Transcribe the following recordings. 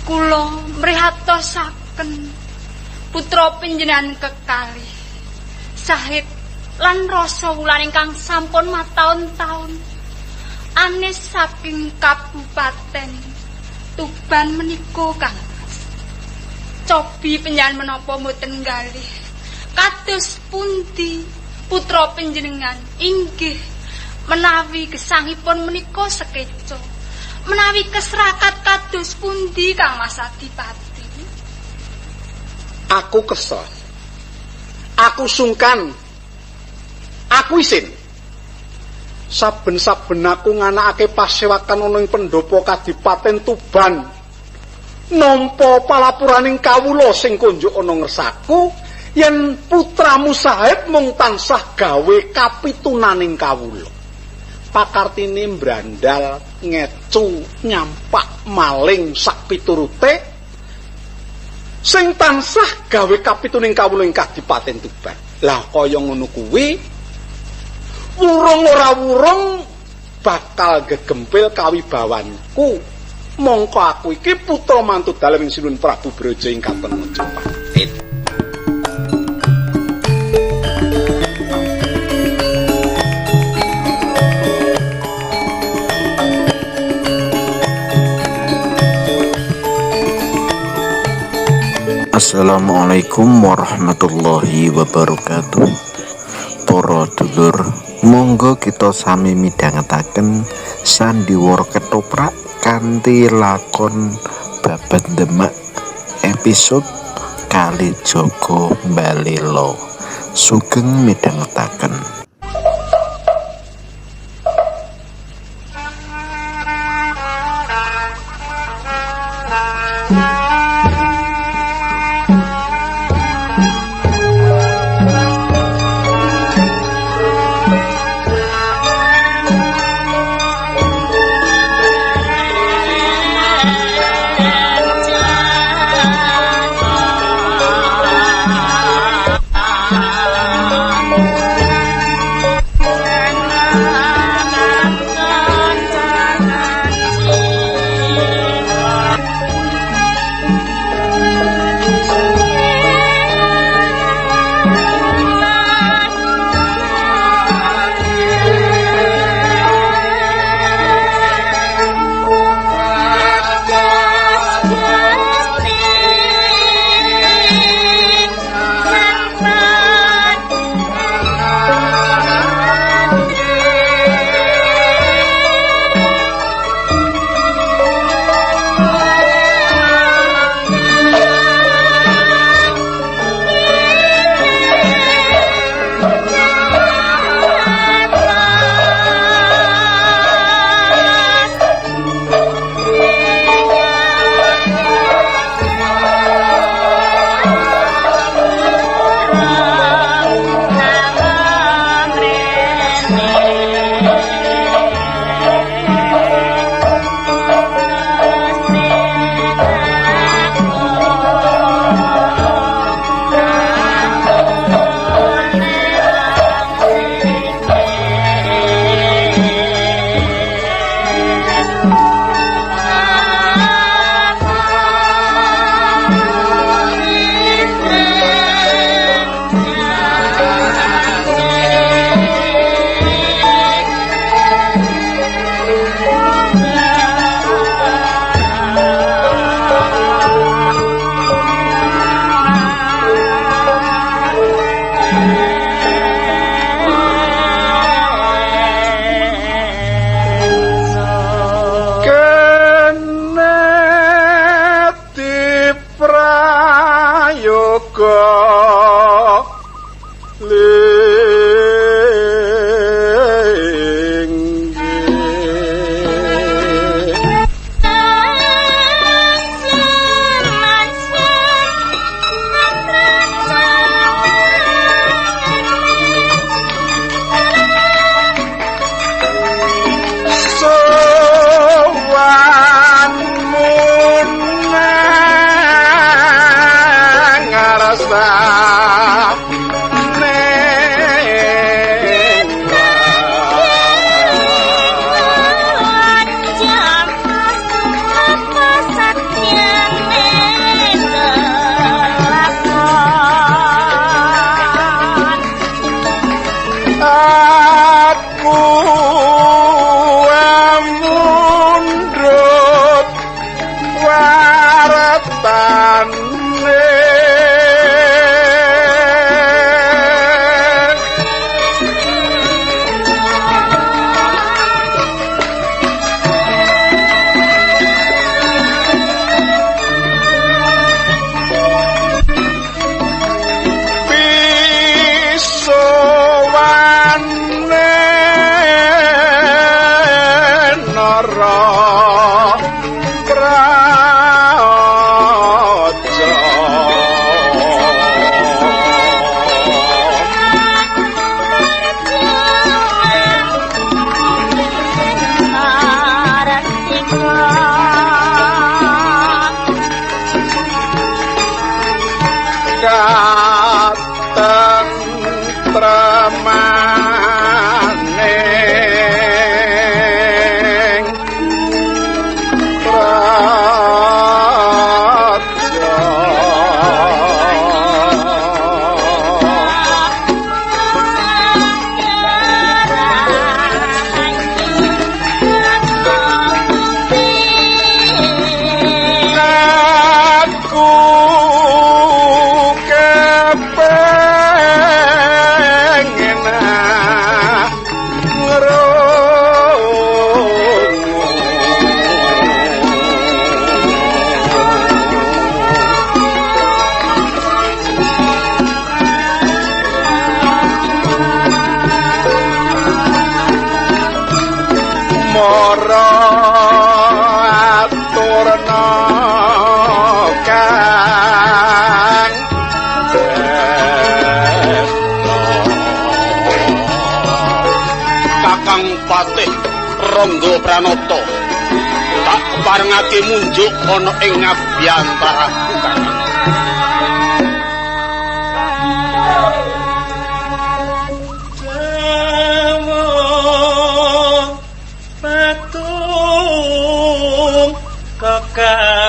Kula mrihatosaken putra panjenengan kekalih Sahid lan Rasa Wulan ingkang sampun mataun-taun anes saking Kabupaten Tuban menika Kang Mas. Cobi panjenengan menapa mboten galih kados pundi putra panjenengan inggih menawi gesangipun menika sekeca, menawi kesrakat kados pundi Kang Mas Adipati? Aku kesel, aku sungkan, aku isin. Saben-saben aku nganakake pasewakan ana ing pendopo Kadipaten Tuban, nampa palapuraning kawula sing kunjuk ana ngersaku yen putramu Sahid mung tansah gawe kapitunaning kawula. Pakartine mbrandal, ngecu, nyampak, maling sak piturute sing tansah gawe kapituning kawula ing Kadipaten Tuban. Lah kaya ngono kuwi wurung ora wurung bakal gegempil kawibawanku. Mongko aku iki putra mantu dalem ing Sinuwun Prabu Braja ing Katon Majapahit. Assalamualaikum warahmatullahi wabarakatuh. Para dulur, monggo kita sami midhangetaken sandiwara ketoprak kanthi lakon Babad Demak episode Kalijaga Mbalela. Sugeng midhangetaken. Satya. Rangga Pranata. Tak keparengake munjuk ana ing ngabiyantaraku Kakang. Patung kekak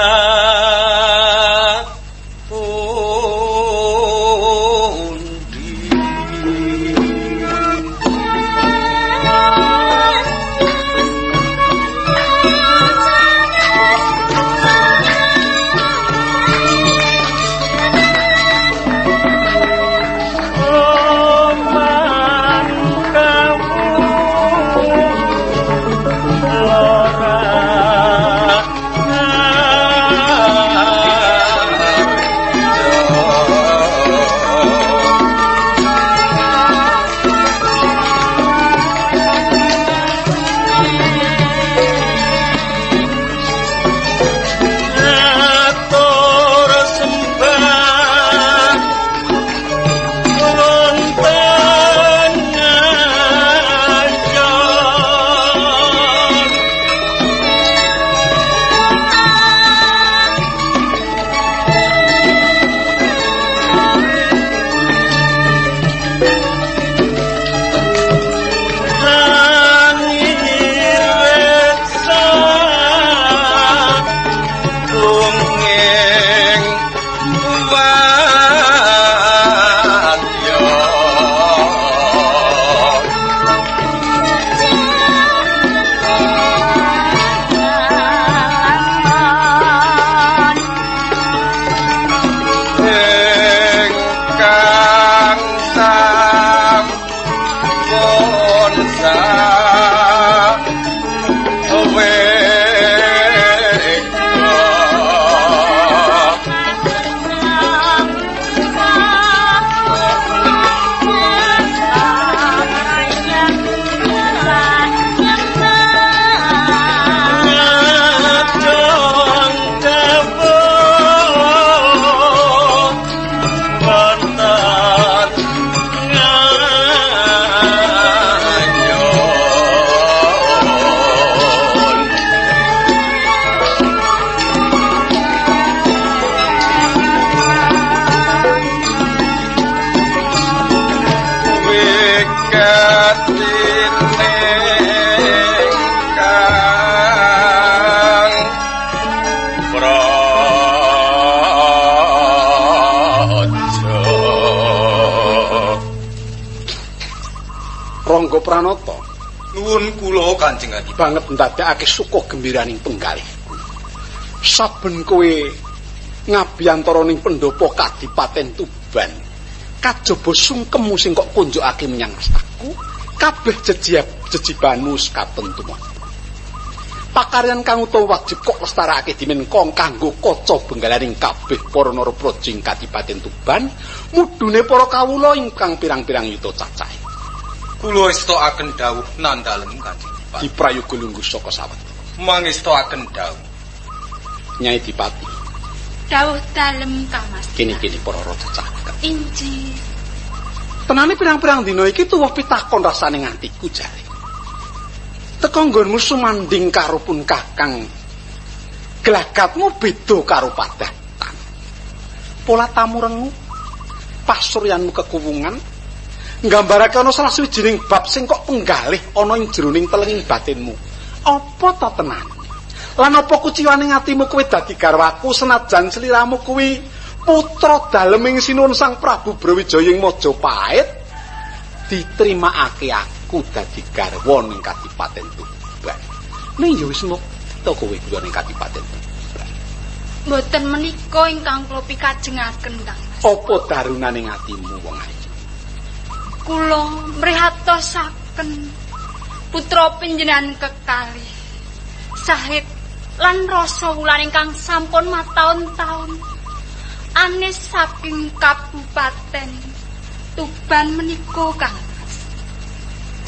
Rangga Pranata, nuwun kula Kanjeng Adipati banget ndadekake suka gembiraning penggalihku. Saben kowe ngabiyantara ning pendopo Kadipaten Tuban, kajaba sungkemmu sing kok kunjukake menyang aku, kabeh jejibanmu katon tumon. Pakaryan kang utawa wajib kok lestarakake dimen kong kanggo kaca benggalaning kabeh para narapraja ing Kadipaten Tuban, mudune para kawula ingkang pirang-pirang yuta cacahe. Kula estokaken dawuh nandalem Kanjeng Dipati. Diprayoga lungguh saka sawetara. Mangestokaken dawuh. Nyai Dipati. Dawuh dalem Kang Mas. Kene-kene para raja cakep. Injih. Tenane pirang-pirang dina iki tuwuh pitakon rasane ngantiku jare. Teka nggonmu sumanding karo pun Kakang. Glagatmu beda karo padatan. Pola tamu rengu, pasuryanmu kekuwungan, nggambarake ana salah sawijining bab sing kok penggalih ana ing jroning telenging batinmu. Apa ta tenan? Lan apa kuciwaning atimu kowe dadi garwaku senajan sliramu kuwi putra daleming Sinuwun Sang Prabu Brawijaya ing Majapahit? Ditrimakake aku dadi garwa ning Kadipaten Tuban. Ning ya wis mukta kowe kuwi ning Kadipaten Tuban. Mboten menika ingkang kula pikajengaken, Kang Mas. Apa darunaning atimu wong ayu? Kula mrihatosaken putra panjenengan kekalih sahid lan rasa wulan ingkang sampun mataun-taun anes saking kabupaten Tuban menika Kang Mas.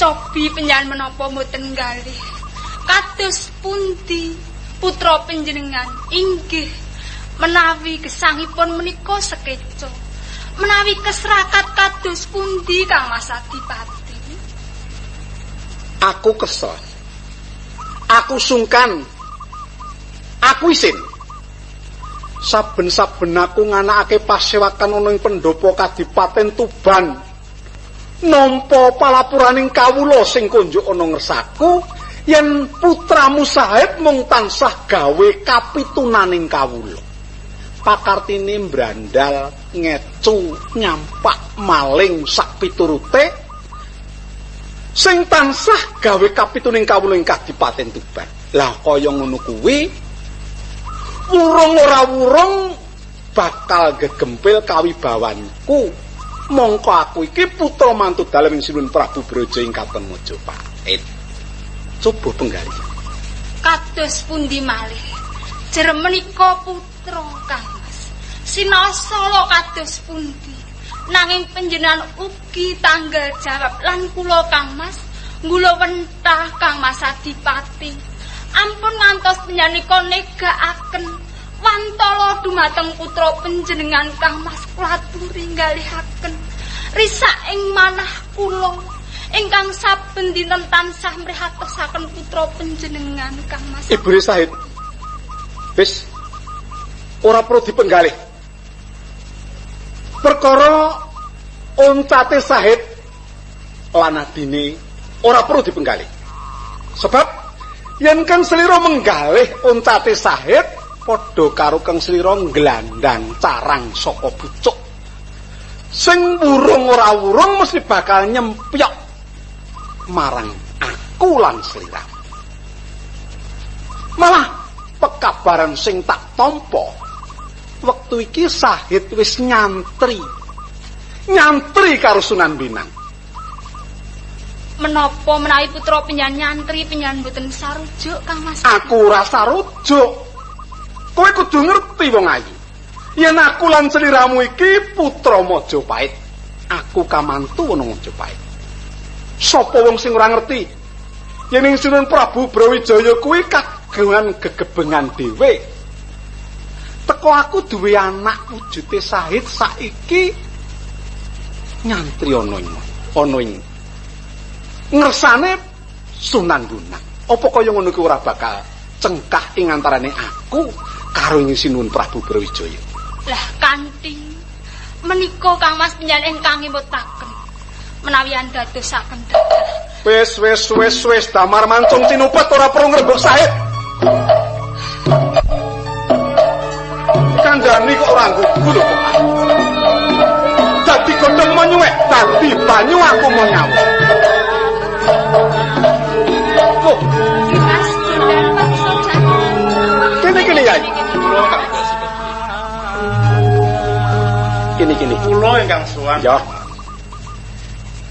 Cobi panjenengan menapa mboten nggalih kados pundi putra panjenengan inggih menawi gesangipun menika sekeca, menawi kesrakat kados pundi Kang Mas Adipati? Aku kesel. Aku sungkan. Aku isin. Saben-saben aku nganakake pasewakan ana ing pendopo Kadipaten Tuban. Nampa palapuraning kawula sing kunjuk ana ngersaku yen putramu Sahid mung tansah gawe kapitunaning kawula. Pakartine mbrandal, ngecu, nyampak, maling sak piturute sing tansah gawe kapituning kawula ing Kadipaten Tuban. Lah kaya ngono kuwi wurung ora wurung bakal gegempil kawibawanku. Mongko aku iki putra mantu dalem ing Sinuwun Prabu Braja ing Katon Majapahit. Coba penggalih. Kados pundi malih? Jer menika putra Kang Mas. Sinasala kados pundi? Nanging panjenengan ugi tanggal jawab lan kula Kang Mas nggula wentah Kang Mas Adipati. Ampun ngantos panjenengan negakaken wantala dumateng putra panjenengan Kang Mas kula aturi nggalihaken risak ing manah kula ingkang saben dinten tansah mrihatosaken putra panjenengan Kang Mas. Ibu Sahid, wis ora perlu dipenggalih. Perkara oncate Sahid lan adine ora perlu dipenggalih. Sebab yen Kang Slira menggalih oncate Sahid padha karo Kang Slira nglandang carang saka pucuk. Sing wurung ora wurung mesti bakal nyempyok marang aku lan slira. Malah pekabaran sing tak tampa wektu iki Sahid wis nyantri. Nyantri karo Sunan Bonang. Menapa menawi putra panjenengan nyantri panjenengan mboten sarujuk Kang Mas? Aku ora sarujuk. Kowe kudu ngerti wong ayu. Yen aku lan sliramu iki putra Majapahit, aku kamantu ana Majapahit. Sapa wong sing ora ngerti yen ing Sinuwun Prabu Brawijaya kuwi kagungan gegebengan dhewe. Teko aku duwe anak wujude Sahid saiki nyantri ana ing ana ing ngersane Sunan Bonang. Apa kaya ngono kuwi ora bakal cengkah ing antarane aku karo ing Sinuwun Prabu Brawijaya? Lah kanthi menika Kang Mas panjenengan ingkang ngemutaken menawi andadosaken dadah. Wis wis wis wis damar mancung cinupet ora perlu ngrembug Sahid. Kandhani kok ora nggugu lho kok. Dadi godhong menyuwek, dadi banyu aku mau nyawur. Loh, Mas Bondan Pak kene kene Yai. Kula kalih seperti Kene kene. Kula ingkang sowan. Ya.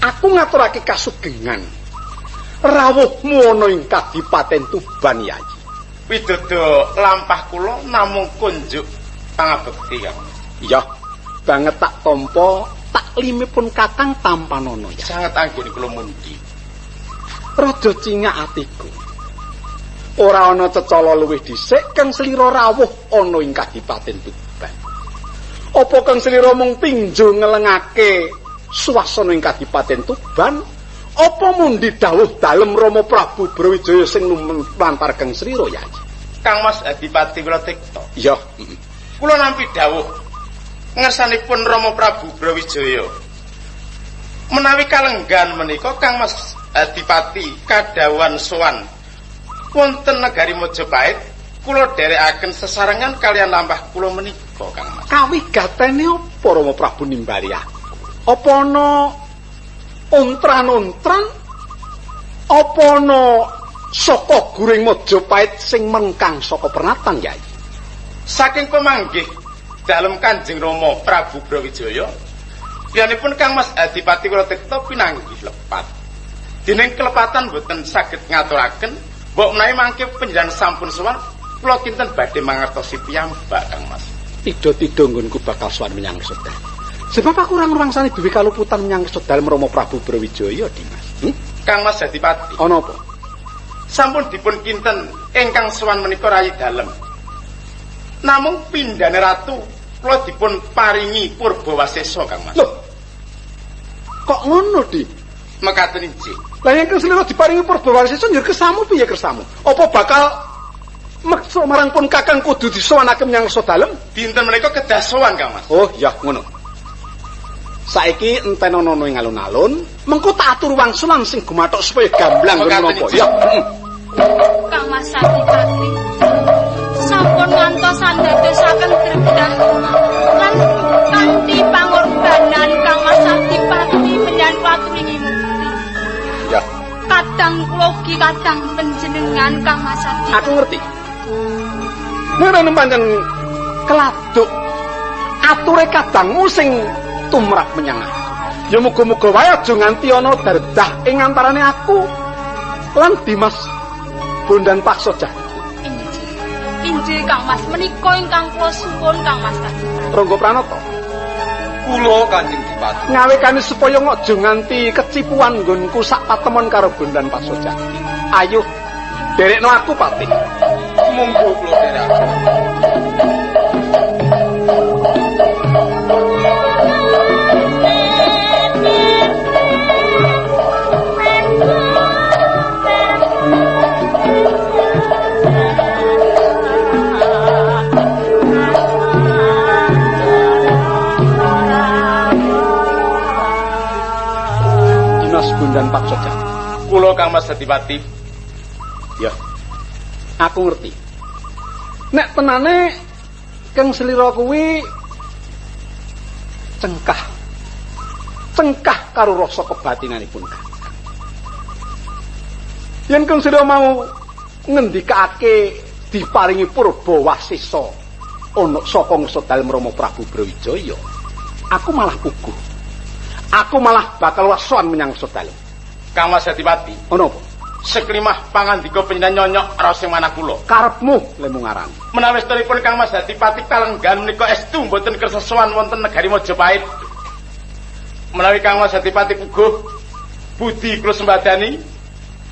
Aku ngaturake kasugengan. Rawuhmu ana ing Kadipaten Tuban, Yai. Widodo lampah kula namung kunjuk pangabekti, Kang. Iya, banget tak tampa taklimipun Kakang tampanana, ya. Sanget anggone kula mundi. Rada cingak atiku. Ora ana cecala luwih dhisik kang slira rawuh ana ing Kadipaten Tuban. Apa kang slira mung tinju ngelengake suasana ing Kadipaten Tuban? Apa mundi dawuh dalem Rama Prabu Brawijaya sing lumantar kang slira, Yai? Kang Mas Adipati Wilatikta. Iya. Kula nampi dawuh ngersanipun Rama Prabu Brawijaya. Menawi kalenggan menika Kang Mas Adipati kadhawuhan sowan wonten negari Majapahit, kula dherekaken sesarengan kalian lampah kula menika, Kang Mas. Kawigatene apa Rama Prabu nimbali aku? Apa ana ontran-ontran? Apa ana saka guring Majapahit sing mengkang saka pernatan, Yai? Saking pemanggih dalem Kanjeng Rama Prabu Brawijaya, liyanipun Kang Mas Adipati Wilatikta pinanggih lepat. Dening kelepatan boten saged ngaturaken, mbok menawi mangke panjenengan sampun sowan, kula kinten badhe mangertosi piyambak, Kang Mas. Tidha-tidha nggonku bakal sowan menyang Sedal. Sebab aku ora ngrumangsani duwe kaluputan menyang Sedal Rama Prabu Brawijaya, Dimas. Kang Mas Adipati, Ana apa? sampun dipun kinten ingkang sowan menika rayi dalem. Namung pindhane ratu kula dipun paringi Purbawasesa, Kang Mas. Loh. Kok ngono, Di? Mekaten inggih. Lah yen Kang Selira diparingi Purba Wasesa njur kersamu piye kersamu? Apa bakal meksa marang pun Kakang kudu disowanake menyang ngarsa dalem? Dinten menika kedah sowan Kang Mas. Oh iya ngono. Saiki enten ana ing alun-alun, mengko tak atur wangsulan sing gumathok supaya gamblang nggon menapa. Ya. Kang Mas Adipati sampun ngantos andadosaken dredah lan kanthi pangorbanan Kang Mas Adipati menyang aturi ngimukti. Ya. Kadang kula ugi kadang panjenengan Kang Mas Adipati. Aku ngerti. Nek pancen keladuk ature kadangmu sing tumrap menyang aku. Ya muga-muga wae aja nganti ana dardah ing antarane aku lan Dimas Bondan Paksa Jati. Injih. Injih Kang Mas, menika ingkang kula suwun Kang Mas Adipati. Rangga Pranata. Kula Kanjeng Dipati. Ngawekane supaya aja nganti kecipuan nggonku sak patemon karo Bondan Paksa Jati. Ayo, derekno aku Patih. Monggo kula derekaken. Bondan Paksa Jati. Kula Kang Mas Adipati. Ya. Aku ngerti. Nek tenane Kang Selira kuwi cengkah. Cengkah karo rasa kebatinanipun Kakang. Yen Kang Selira mau ngendikake diparingi Purba Wasesa ana saka ngarsa dalem Rama Prabu Brawijaya, aku malah puguh. Aku malah bakal wasoan menyang ngarsa dalem. Kang Mas Adipati, ana apa? Seklimah pangandika panjenengan nyonyok raos sing manah kula. Karepmu lemu ngarang. Menawi setunipun Kang Mas Adipati kalenggan menika estu mboten kersa sowan wonten negari Majapahit. Menawi Kang Mas Adipati puguh budi kula sembadani,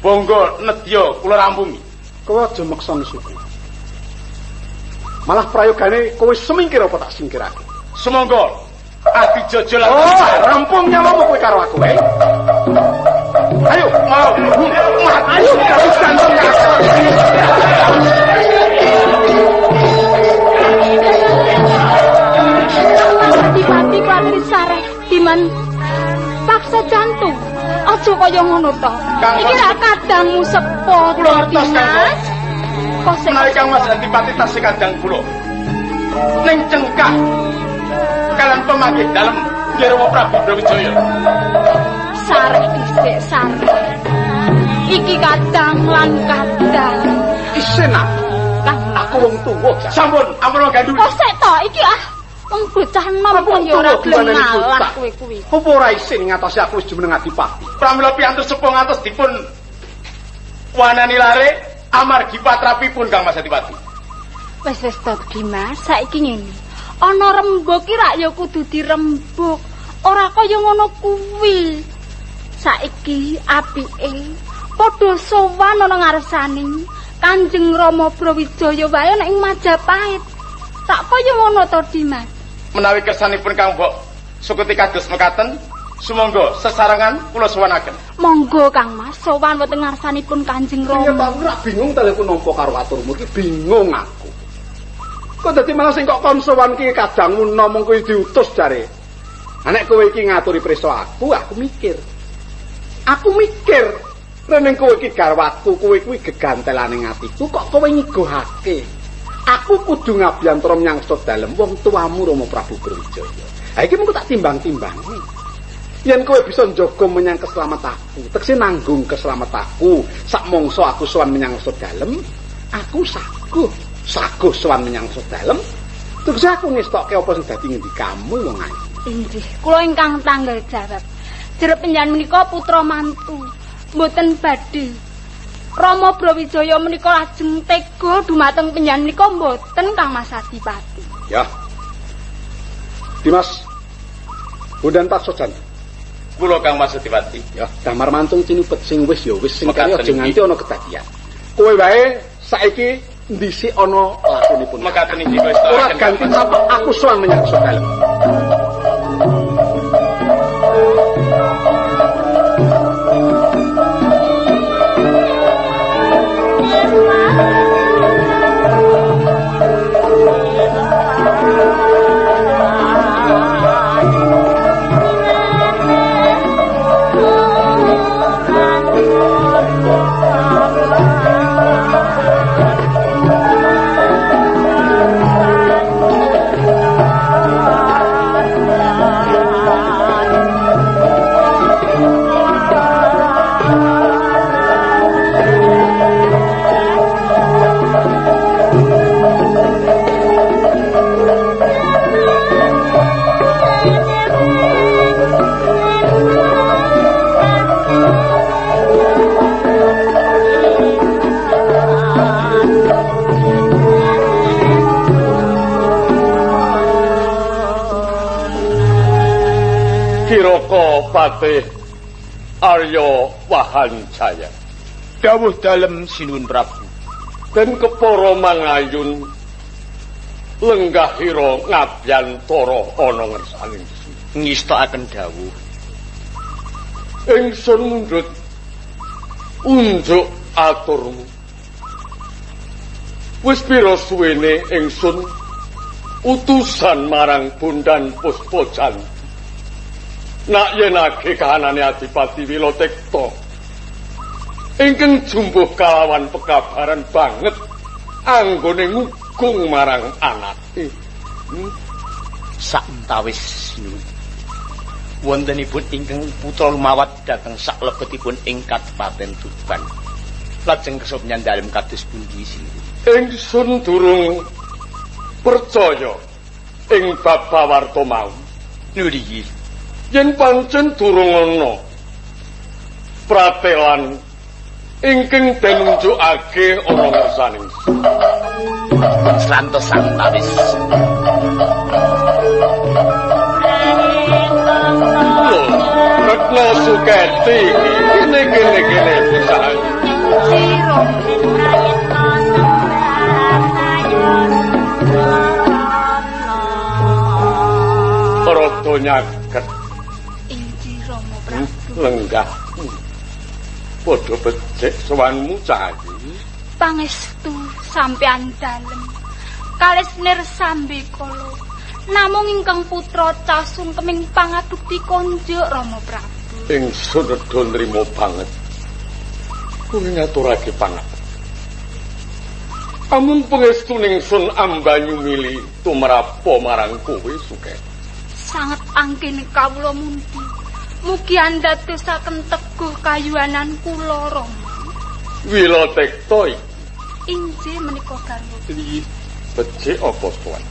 bangga nedya kula rampungi. Kowe aja meksa nesuku. Malah prayogane kowe semingkir apa tak singkirake. Sumangga adi jojo lan oh, rampung nyawamu kowe karo aku, eh. Ayo, mau. Ayo, teruskan. Adipati kuwatir sareh Diman Paksa Jantung. Aja kaya ngono to. Iki ra kadangmu sepo. Kula ngertos Kang Mas. Menawi Kang Mas Adipati tasih kadang kula. Ning cengkah kalian pemanggih dalem Garwa Prabu Brawijaya. Sareh dhisik sareh. Iki kadang lan kadang. Isin aku. Aku wong tuwa. Sampun, ampun gandul. Kok sik to iki ah. Wong bocah enom kok ya ora gelem ngalah kowe kuwi. Apa ora isin ngatasi aku wis jumeneng adipati? Pramila piyantu sepuh ngantos dipun wanani lare amargi patrapipun Kang Mas Adipati. Wis wis to Dimas, saiki ngene. Ana rembug ki rak ya kudu dirembug. Ora kaya ngono kuwi. Saiki apike padha sowan ana ngarsane Kanjeng Rama Brawijaya wae ana ing Majapahit. Tak kaya ngono to Dimas. Menawi kersanipun Kang Mbok sukuti kados mekaten, sumangga sesarengan kula sowanaken. Monggo Kang Mas, sowan wonten ngarsanipun Kanjeng Rama. Iya, aku rak bingung ta lek nampa karo aturmu iki bingung aku. Kok dadi malah sing kok kon sowan ki kadangmu namung kuwi diutus jare. Ha nek kowe iki ngaturi prisa aku, aku mikir. Aku mikir, rening kowe iki garwaku, kowe kuwi gegantelane atiku, kok kowe ngigohake. Aku kudu ngabiyantara menyang ngarsa dalem wong tuamu Rama Prabu Brawijaya. Ha iki mengko tak timbang-timbangi. Yen kowe bisa njaga menyang keselamataku, tekse nanggung keselamataku, sak mangsa aku sowan menyang ngarsa dalem, aku saguh, saguh sowan menyang ngarsa dalem. Tekse aku ngestokke apa sing dadi ngendikamu wong ayu. Inggih, kula ingkang tanggal jawab. Jerep panjenengan menika putra mantu, mboten badhe. Rama Brawijaya menika lajeng tega dumateng panjenengan menika mboten Kang Mas Adipati. Ya. Dimas Bondan Paksa Jantung. Kula Kang Mas Adipati. Ya, damar mantung cinupet sing wis ya wis sing kaya aja nganti ana kedadian. Kowe wae saiki ndhisik ana lakonipun. Mekaten inggih kula Ora ganti tapak aku sowan menyang dalem. Kiraka Patih Arya Wahanjaya. Dawuh dalem Sinuwun Prabu. Den kepara mangayun lenggahira ngabyantara ana ngersaning Ngestokaken dawuh. Ingsun mundhut unjuk aturmu. Wis pira suwene ingsun utusan marang Bondan Puspajan. Nak yen age kahanane Adipati Wilatikta ingkang jumbuh kalawan pekabaran banget anggone ngugung marang anake. Saentawis sinuwun. Wontenipun ingkang putra lumawat dhateng saklebetipun ing Kadipaten Tuban. Lajeng kersa nyandalem kados pundi sinuwun? Ingsun durung percaya ing bab pawarta mau. Nuli yen pancen durung ana pratelan ingkang den unjukake ana ngersaning. Srantos santawis. Retno Suketi kene kene kene bocah. Rada nyaget. Inggih Rama Prabu. Lenggah. Padha becik sowanmu Cahayu. Pangestu sampeyan dalem. Kalis nir sambekala. Namung ingkang putra casun keming pangabekti konjuk Rama Prabu. Ingsun nedha nrimo banget. Kuwi ngaturake pangabekti. Amung pangestu ningsun ambanyu mili tumrapa marang kowe Suketi. Sanget angkene kawula mundi. Mugi andadosaken teguh kayuwanan kula Rama. Wilatikta iki. Inggih menika garwa. Inggih. Becik apa sowan?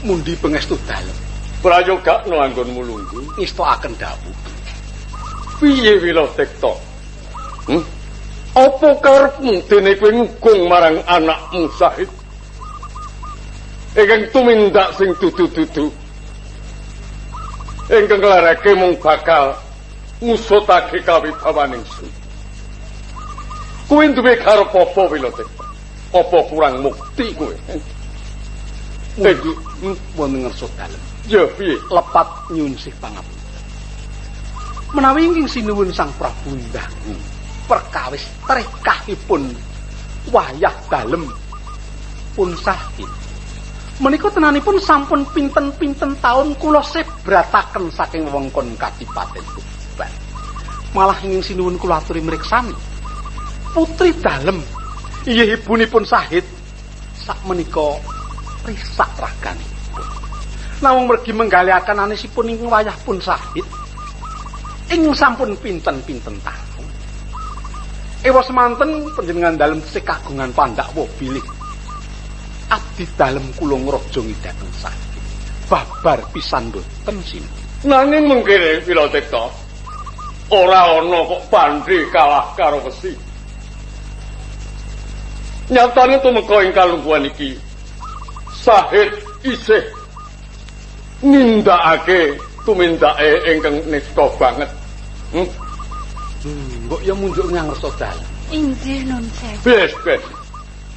Mundi pangestu dalem. Prayogakno anggonmu lungguh. Ngestokaken dawuh. Piye Wilatikta? Apa karepmu dene kowe ngugung marang anakmu Sahid? Ingkang tumindak sing dudu-dudu. Ingkang nglareke mung bakal ngusutake kawibawaning sun. Kowe duwe karep apa Wilatikta? Apa kurang mukti kowe? Mugi wonten ngersa dalem. Ya piye? Lepat nyuwun sih pangapunten. Menawi ingkang sinuwun Sang Prabu ndangu perkawis trekahipun wayah dalem pun sahid. Menika tenanipun sampun pinten-pinten taun kula sebrataken saking wewengkon Kadipaten Tuban. Malah ingkang sinuwun kula aturi mriksani. Putri dalem inggih ibunipun Sahid sakmenika risak raganipun. Namung mergi menggalihaken anisipun ing wayah pun Sahid ing sampun pinten-pinten taun. Ewa semanten panjenengan dalem tesih kagungan pandakwa bilih abdi dalem kula ngraja dhateng Sahid. Babar pisan boten sinten. Nanging mengkene Wilatikta, ora ana kok pandhe kalah karo wesi. Nyatane tumeka ing kalungguhan iki Sahid isih nindakake tumindake ingkang nista banget. Mbok ya munjuk ngangersa dalem. Inggih nun sewu. Bes, bes.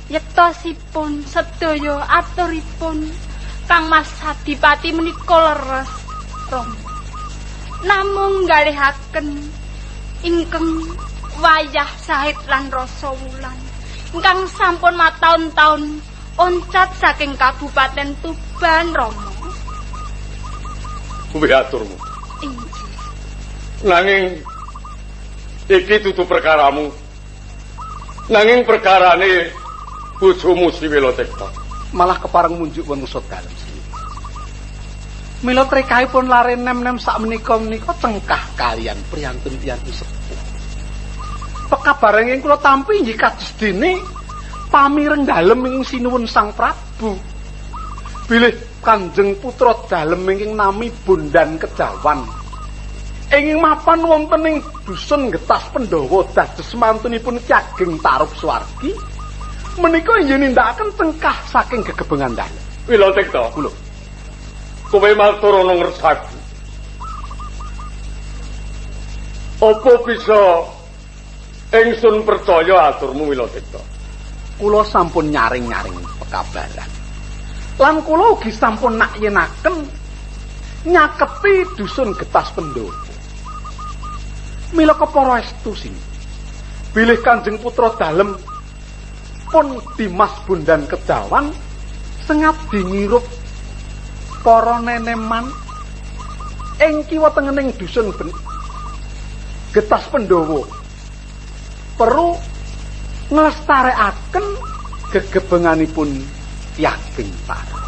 Yektosipun sedaya aturipun Kang Mas Adipati menika leres Rama. Namung galihaken ingkang wayah Sahid lan Rasa Wulan ingkang sampun mataun-taun oncat saking Kabupaten Tuban Rama. Kuwi aturmu. Inggih. Nanging iki dudu perkaramu. Nanging perkarane bojomu si Wilatikta. Malah kepareng munjuk wonten ngersa dalem. Mila trekahipun lare nem-nem sakmenika menika cengkah kalian priyantun-priyantun sepuh. Pekabaran ing kula tampi inggih kados dene pamireng dalem ing sinuwun Sang Prabu. Bilih Kanjeng Putra dalem ingkang nami Bondan Kejawan. Ingkang mapan wonten ing dusun Getas Pandhawa dados mantunipun Ki Ageng Tarub Swargi. Menika inggih nindakaken cengkah saking gegebengan dalem. Wilatikta, kula. Kowe matur ana ngersaku. Apa bisa ingsun percaya aturmu Wilatikta? Kula sampun nyaring-nyaring pekabaran. Lan kula ugi sampun nakyenaken nyaketi dusun Getas Pendowo. Mila kepara estu sing bilih Kanjeng Putra Dalem pun Dimas Bondan Kejawan sengadi ngirup para neneman ing kiwa tengening dusun Getas Pendowo perlu nglestarekaken gegebenganipun Yaking Tara.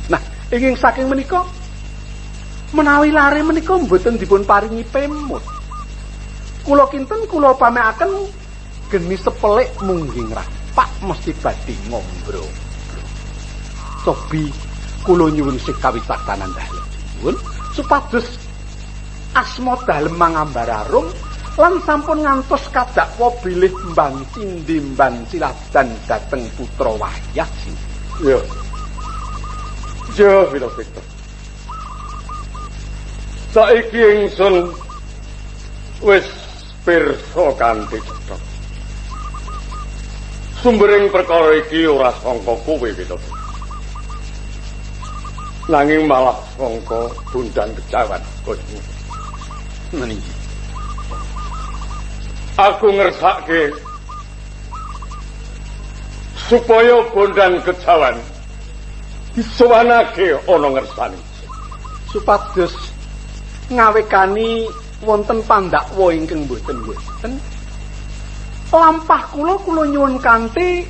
Nah, ingin saking menika menawi lare menika mboten dipun paringi pemut. Kula kinten kula pamekaken geni sepelik munggih ngrapak mesti badhe ngombro. Cobi kula nyuwun sikawicaksanan dalem nyuwun supados asma dalem mangambar arum lan sampun ngantos kadakwa bilih mban cindhi mban siladan dhateng putra wayah sing. Ya. Ya Wilatikta. Saiki ingsun wis pirsa kanthi cetha. Sumbering perkara iki ora sangka kowe Wilatikta. Nanging malah sangka Bondan Kejawan Gosmu. Meniki. Aku ngersake supaya Bondan Kejawan disowanake ana ngersane. Supados ngawekani wonten pandakwa ingkang boten-boten. Lampah kula kula nyuwun kanthi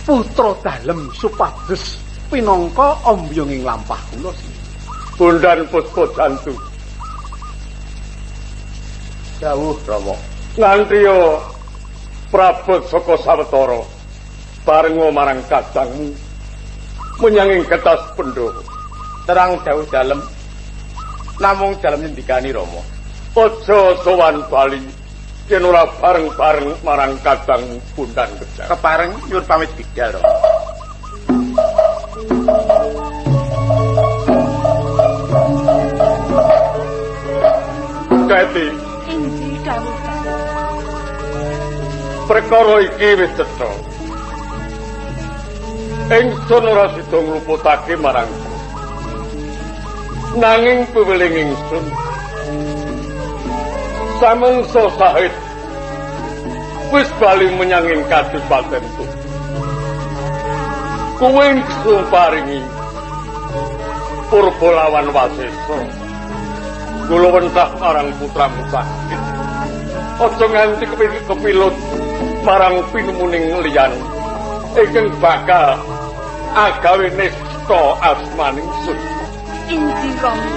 putra dalem supados pinangka ombyonging lampah kula sing Bondan Puspa Jantu. Dawuh Rama. Nganti yo prabot saka sawetara barenga marang kadangmu menyang ing Getas Pendowo. Terang dawuh dalem. Namung dalem ngendikani Rama. Aja sowan bali yen ora bareng-bareng marang kadangmu Bondan Kejawan. Kepareng nyuwun pamit bidal Rama. Keti. Inggih dawuh dalem. Perkara iki wis cetha. Ingsun ora sida ngluputake marang kowe. Nanging piweling ingsun samangsa sahid wis bali menyang ing kadipaten Tuban. Kowe ingsun paringi Purbalawan Wasesa. Kula wentah marang putramu sakit. Aja nganti kepilut marang pinemuning liyan ingkang bakal agawe nista asmaning sun. Inggih Rama.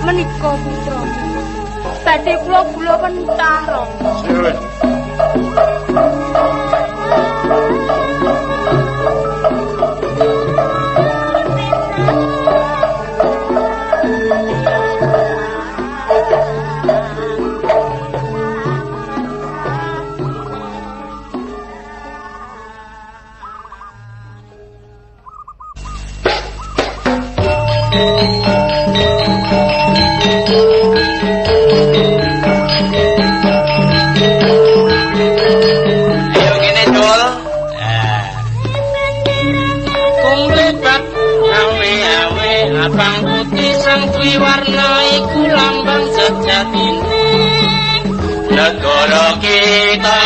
Menika putra badhe kula gula wentah Rama. Siwis. Abang putih sang triwarna iku lambang sejatine negara kita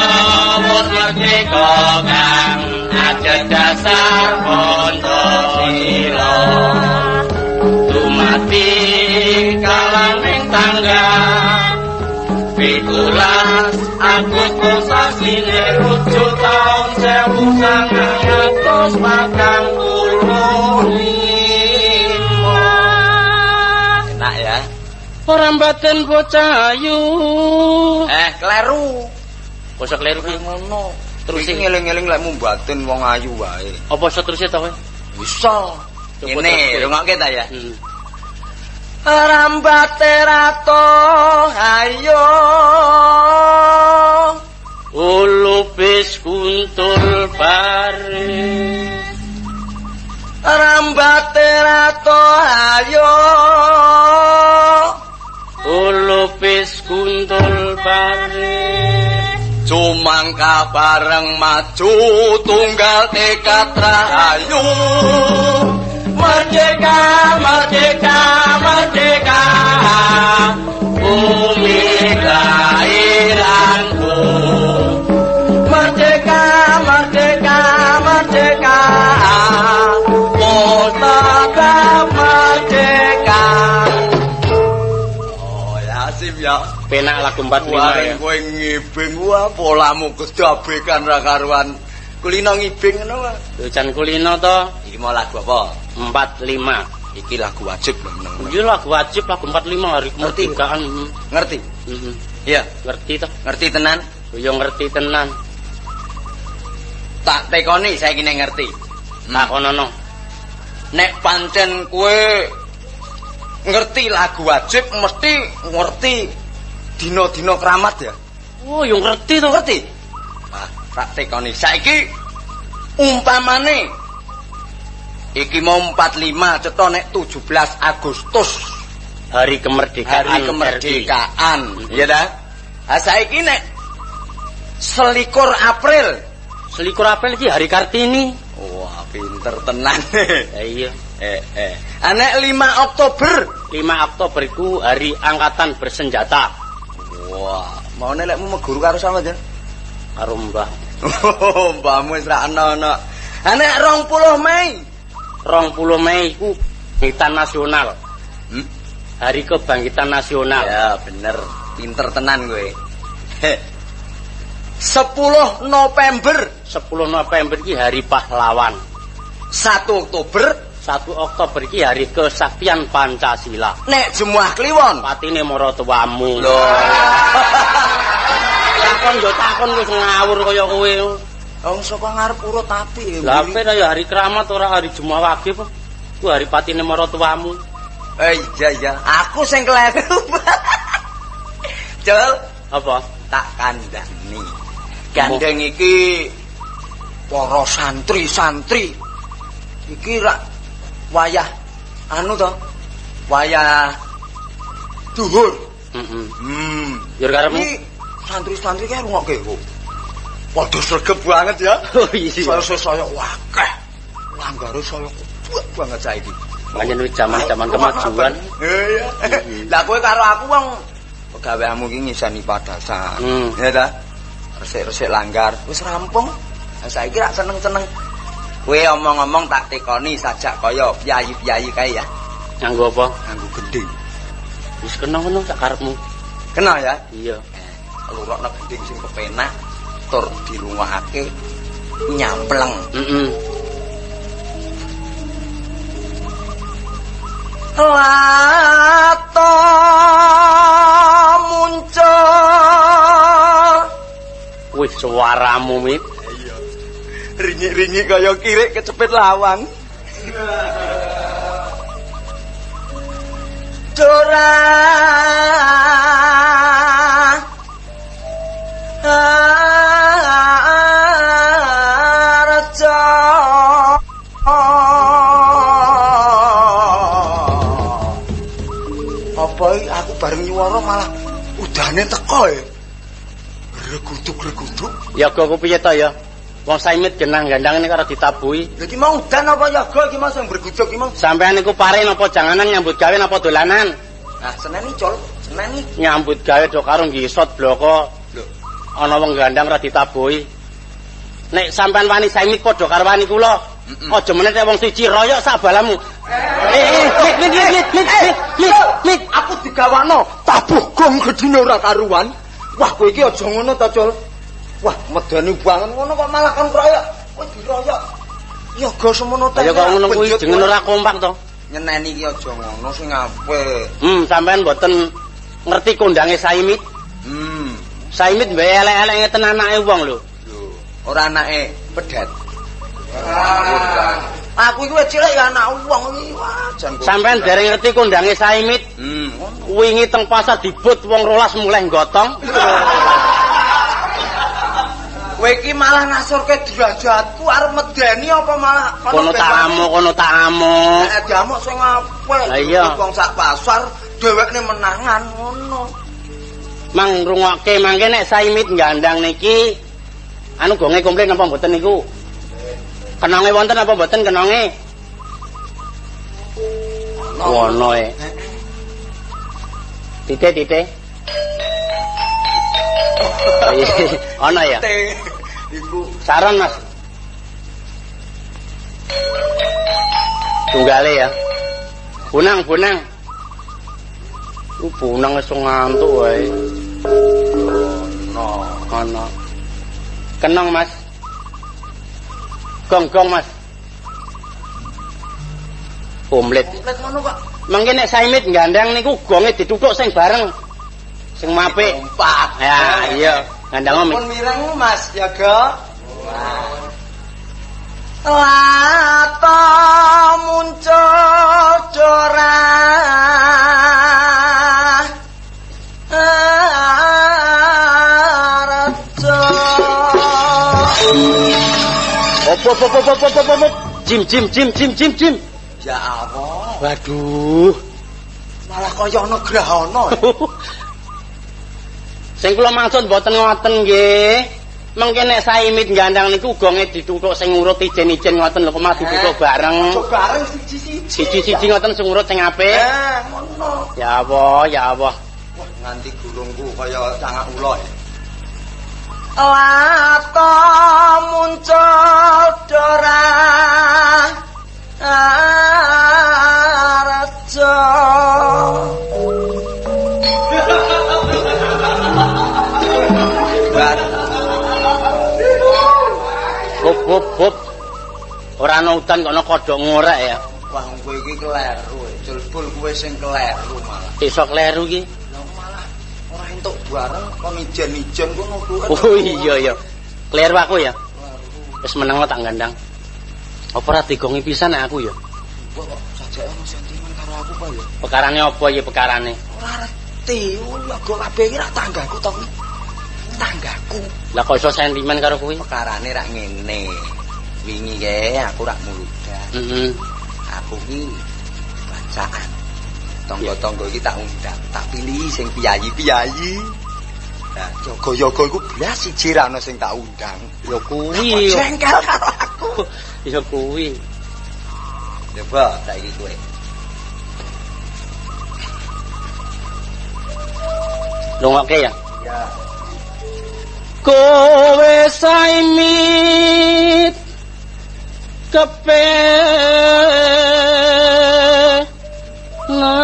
wis merdeka kang aja dasar Pancasila dumadi kalaning tanggal 17 Agustus sasine rujuk taun 1945. Enak ya. Ora mbaten bocah ayu. Kleru. Bocah kleru kuwi ngono. Terus ngeling-eling lek mbaten wong ayu wae. Apa iso terus ta kowe? Bisa. Ngene, rungokke ta ya. Rambate rato ayo. Ulupis kuntul baris. Rambate rato ayo. Mangka bareng maju tunggal tekad rahayu. Merdeka, merdeka, merdeka. Bumi kelahiranku. Merdeka, merdeka, merdeka. Tetap merdeka. Oh ya sip ya. Penak lagu 45 ya. Kowe ngibing wah polamu kedabekan ra karuan. Kulino ngibing ngono wae. Lho jan kulino to. Iki mau lagu apa? 45. Iki lagu wajib lho meneng. Iki lagu wajib lagu 45 hari kemerdekaan. Ngerti? Iya, ngerti to. Ngerti tenan? Yo ngerti tenan. Tak tekoni saiki nek ngerti. Takonono. Nek pancen kowe ngerti lagu wajib mesti ngerti dina-dina keramat ya. Oh, yo ngerti to. Ngerti. Ah, tak tekoni saiki umpamane iki mau 45 cetha nek 17 Agustus hari kemerdekaan. Hari kemerdekaan. Iya ta? Ha saiki nek 21 April. 21 April iki hari Kartini. Wah, pinter tenan. Ya iya. Nek 5 Oktober. 5 Oktober iku hari angkatan bersenjata. Wah, maune lekmu meguru karo sapa, Jan? Karo mbah. Oh, mbahmu wis ra ana-ana. Nek 20 Mei. 20 Mei iku kebangkitan nasional. Hari kebangkitan nasional. Ya, bener. Pinter tenan kowe. 10 November. 10 November iki hari pahlawan. 1 Oktober. 1 Oktober iki hari kesaktian Pancasila. Nek Jemuah Kliwon patine maratuwamu. Lho. Takon yo takon wis ngawur kaya kowe. Wong saka ngarep urut apik. Lah ape ya hari keramat ora hari Jemuah Wage apa? Ku hari patine maratuwamu. Iya iya, aku sing kleru. Jol, apa? Tak kandhani. Gandeng iki para santri-santri iki rak wayah anu to, wayah duhur. Heeh. Yo karepmu santri-santri kae rungokke kok. Padha sregep banget ya. Oh iya. Saya akeh. Langgare saya kuat banget saiki. Pancen wis jaman-jaman kemajuan. Iya. Lah kowe karo aku wong pegaweanmu iki ngiseni padasan. Ya ta? Resik-resik langgar wis rampung. Lah saiki rak seneng-seneng. Kowe omong-omong tak tekoni sajak kaya piyayi-piyayi kae ya. Nganggo apa? Nganggo gending. Wis kena ngono sak karepmu. Kena ya? Iya. Lurokno gending sing kepenak tur dirungokake nyampleng. Heeh. Lato muncul. Wih, suaramu Mit. Iya. Ringik-ringik kaya kirik kecepit lawang. Dora Arja. Apa aku bareng nyuwara malah udane teko ya. Reguduk-reguduk. Ya kok piye to ya? Wong Saimit genah gandang ini karo ditabuhi. Lha iki mau udan apa yaga iki Mas sing berguduk iki Mas? Sampeyan niku pare napa janganan nyambut gawe napa dolanan? Nah, seneni col, seneni. Nyambut gawe do karo ngisot bloko. Lho, ana wong gandang ora ditabuhi. Nek sampean wani Saimit padha karo wani kula. Aja meneh nek wong siji royok sak balamu. Mit, aku digawakno tabuh gong gedine ora karuan. Wah, kowe iki aja ngono ta, Cul. Wah, medeni banget ngono kok malah kon royok. Kowe diroyok. Yoga semono ta. Ya kok ngono kuwi jenenge ora kompak to. Nyeneni iki aja ngono sing apik. Sampean mboten ngerti kondange Saimit? Saimit mbek elek-elek ngeten anake wong lho. Lho, ora anake pedet. Aku iki wis cilik ya anak wong iki. Wah, jan. Sampean dereng ngerti kondange Saimit? Wingi teng pasar dibut wong 12 mulih gotong. Kowe iki malah ngasurke derajatku arep medeni apa malah kono tak amuk, kono tak amuk. Nek diamuk sing apik. Lah iya. Wong sak pasar dhewekne menangan ngono. Mang rungokke mangke nek Saimit gandang niki Anu gonge komplit napa mboten niku? Kenonge wonten apa mboten kenonge? Wono e. Titik-titik. Ana ya? Iku saron, Mas. Tunggale ya. Bonang, bonang. Bonang wis ngantuk wae. Ono, ana. Kenong, Mas. Gong-gong, Mas. Komplit. Komplit ngono kok. Mangke nek Saimit gandang niku gonge dituthuk sing bareng. Sing mapik. Empat. Ya, iya. Gandang pun mireng Mas Yaga. Wah. Lata muncul dorah raja. Op op op op op op op. Jim jim jim jim jim jim. Ya Allah. Waduh. Malah kaya ana grahana. Sing kula maksud mboten ngoten nggih. Mengke nek Saimit gandang niku gonge dituthuk sing urut ijen-ijen ngoten lho kok malah dituthuk bareng. Aja bareng siji-siji. Siji-siji ngoten sing urut sing apik. Ngono. Ya Allah, ya Allah. Wah, nganti gulungku kaya cangak ula ya. Lata muncul dorah raja. Hop hop hop. Ora ana udan kok ana kodhok ngorek ya. Wah, kowe iki kleru, jelbul kowe sing kleru malah. Iso kleru iki. Lah malah ora entuk bareng kon ijen-ijen kono kuwi. Oh iya iya. Kleru aku ya. Wis meneng tak gandang. Apa ora digongi pisan nek aku ya? Mbok kok sajake ono sentimen karo aku apa ya? Pekarane apa iki pekarane? Ora ngerti, yoga kabeh iki rak tanggaku to kuwi. Tanggaku. Lah kok iso sentimen karo kuwi? Pekarane rak ngene. Wingi kae aku rak muludan. Heeh. Aku ki bacaan. Tangga-tangga iki tak undang, tak pilih sing piyayi-piyayi. Nah, yoga-yoga iku blas siji ra ono sing tak undang. Ya kuwi. Jengkel karo aku. Ya kuwi. Coba saiki kowe. Lungokke ya? Ya. Kowe Saimit kepe ana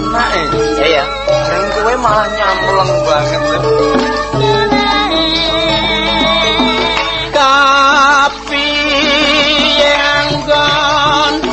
enak e. Iya. Bareng kowe malah nyampleng banget. Kapi anggon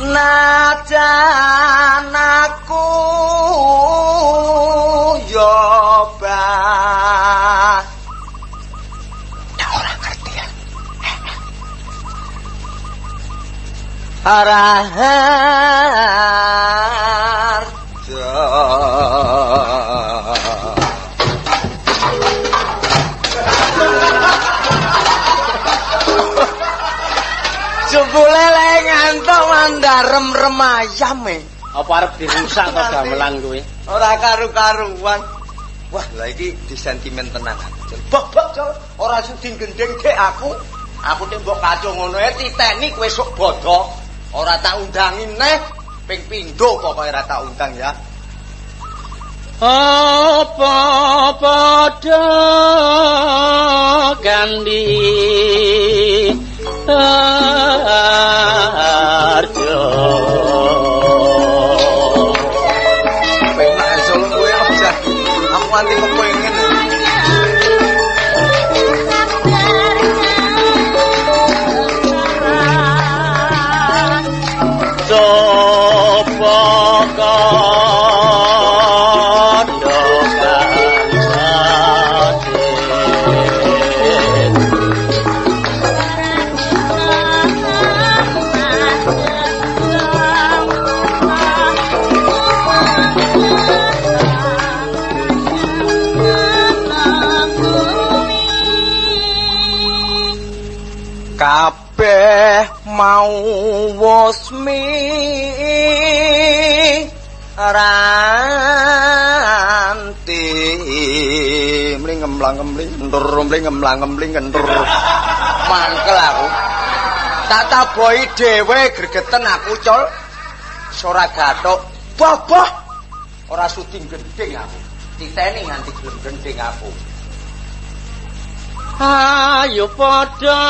Najan aku yo bah. Tak ora ngerti ya. Araharjo. Jebule le ngantuk mandarem remayam e. Apa arep dirusak to gamelan kuwi? Ora karu-karuan. Wah, lah iki disentimen tenan. Bok-bok jol, ora sudi gendeng dek aku. Aku tembok kacung ngono e titeni kowe sok bodho. Ora tak undangi neh ping pindho pokoke ora tak undang ya. Apa padha gandhi arjo. Penak solo kowe aja. Aku nganti kepengin. Sopo Kabeh mau wis ranti mling ngemblang-ngembling kentur mling ngemblang-ngembling kentur. Mangkel aku. Tak tabohi dhewe gregeten aku, Cul. Ora gathuk. Boh-boh. Ora sudi gendhing aku. Titeni nganti gelem gendhing aku. Ayo padha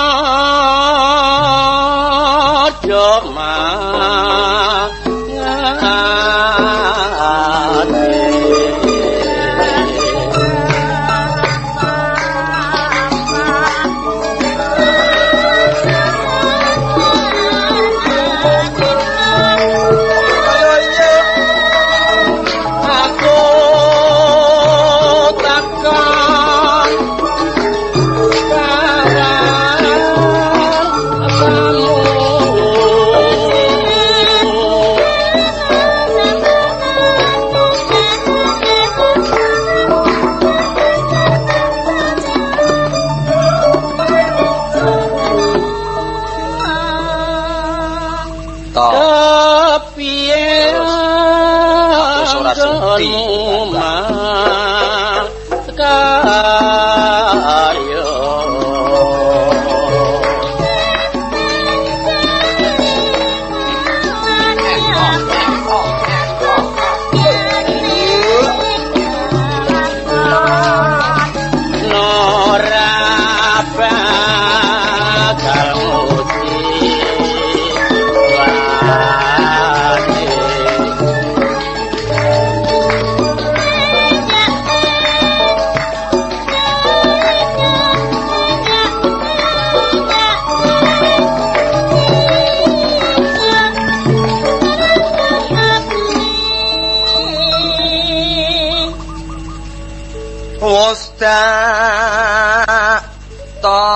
Tampa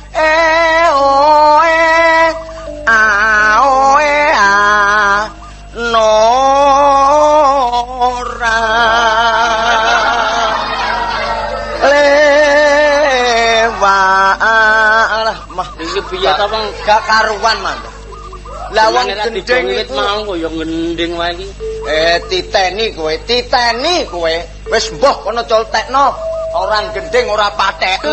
e o e a o e a no ra le wa lah mah iki piye ta Bang? Gak karuan man. Lah wong gendhing wit mau kaya gendhing wae iki. Titeni kowe, titeni kowe. Wis mboh kono coltekno. Ora gendhing ora pathek.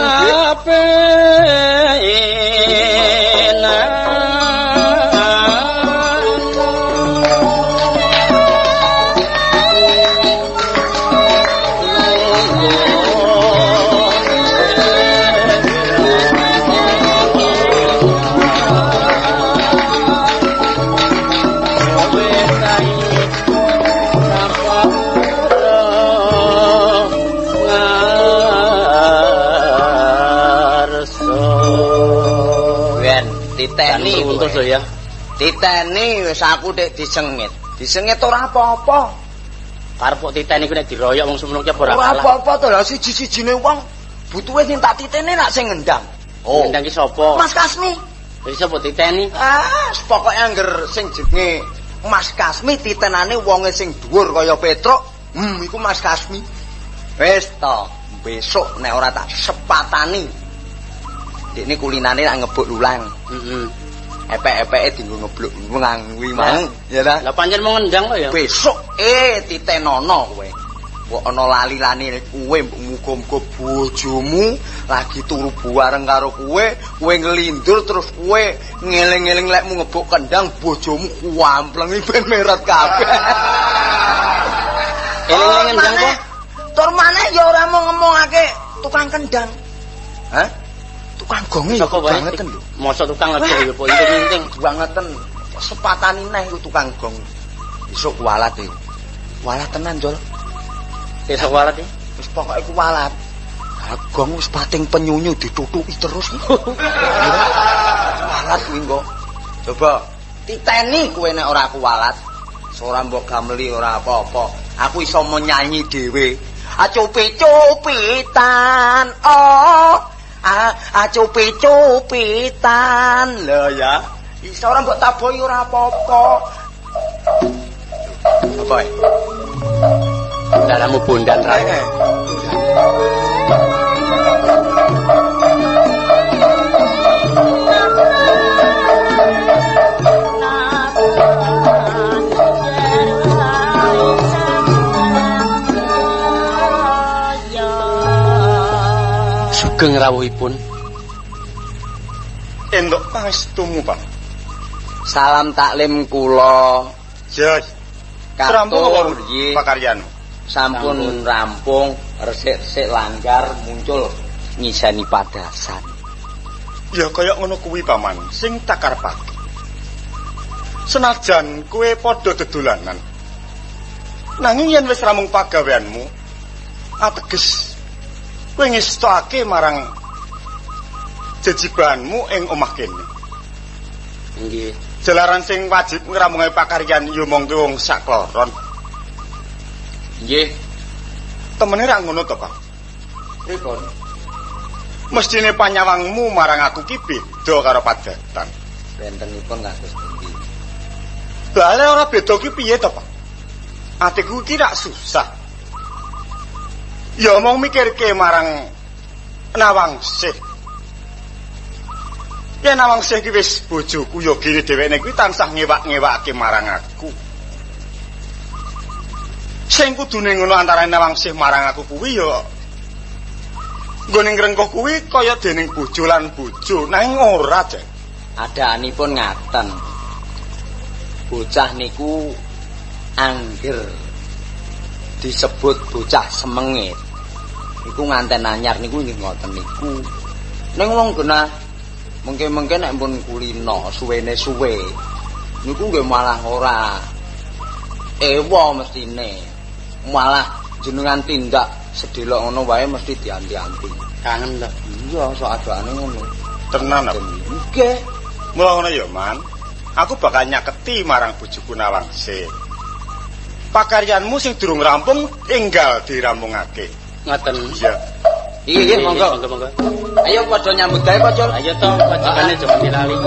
Titeni kowe ya. Titeni wis aku nek disengit. Disengit ora apa-apa. Karep kok titeni ku nek diroyok wong semono ki ora kalah. Ora apa-apa to lah siji-sijine wong butuhe sing tak titeni nak sing ngendang. Oh. Ngendang ki sapa? Mas Kasmi. Wis sapa titeni? Ah, pokoke angger sing jenenge Mas Kasmi titenane wonge sing dhuwur kaya Petruk, iku Mas Kasmi. Wis to, besok nek ora tak sepatani. Dekne kulinane nak ngebuk lulang. Heeh. Epek-epeke dienggo ngebluk lulang kuwi mau, ya ta? Lah pancen mau ngendang kok ya. Besok titenono kowe. Mbok ana lali-lali kowe mbok muga-muga bojomu lagi turu bareng karo kowe, kowe nglindur terus kowe ngeling-eling lekmu ngebuk kendang bojomu kuamplengi ben meret kabeh. Eling-eling ngendang kok. Tur maneh ya ora mau ngomongake tukang kendang. Hah? Tukang gonge ya bangeten lho. Mosok tukang gong ya kok inting-inting bangeten. Sepatani neh iku tukang gong. Besok kualat iki. Kualat tenan, Jol. Besok kualat iki. Wis pokoke kualat. Ha gong wis pating penyunyu ditutuki terus. Kualat kuwi engko. Coba titeni kowe nek ora kualat. Ora mbok gameli ora apa-apa. Aku iso menyanyi dhewe. Acupi-cupitan. Oh. Acupi-cupitan. Lho ya. Iso ora mbok tabohi ora apa-apa. Apa e? Dalamu bondan ra. Sugeng rawuhipun. Entuk pangestumu, Pak. Salam taklim kula. Ya. Rampung apa pakaryan? Sampun rampung, resik-resik langgar muncul ngiseni padasan. Ya kaya ngono kuwi, Paman, sing tak karepake. Senajan kowe padha dedolanan. Nanging yen wis rampung pagaweanmu, ateges kowe ngestokake marang jejibanmu ing omah kene. Nggih. Jalaran sing wajib ngramungake pakaryan ya mung wong sakloron. Nggih. Temene ra ngono to, Pak? Pripun? Mestine panyawangmu marang aku ki beda karo padatan. Bentenipun kados pundi? Lah ora beda ki piye to, Pak? Atiku ki rak susah. Ya mung mikirke marang Nawangsih. Yen Nawangsih ki wis bojoku ya gene dheweke kuwi tansah ngewak-ngewake marang aku. Sing kudune ngono antarané Nawangsih marang aku kuwi ya nggone ngrengkuh kuwi kaya dening bojo lan bojo, nanging ora, Cek. Adaanipun ngaten. Bocah niku angger disebut bocah semengit. Niku nganten anyar niku nggih ngoten niku. Ning wong genah mengke-mengke nek pun kulino suwene suwe niku nggih malah ora ewa mestine. Malah jenengan tindak sedelok ngono wae mesti dianti-anti. Kangen to. Iya, sok adokane ngono. Tenan apa? Nggih. Mula ngono ya, Man. Aku bakal nyaketi marang bojoku Nawangsih. Pakaryanmu sing durung rampung enggal dirampungake. Ngoten. Iya. Iya, monggo. Monggo, monggo. Ayo padha nyambut gawe, Pak Cul. Ayo to, wajibane aja mesti lali.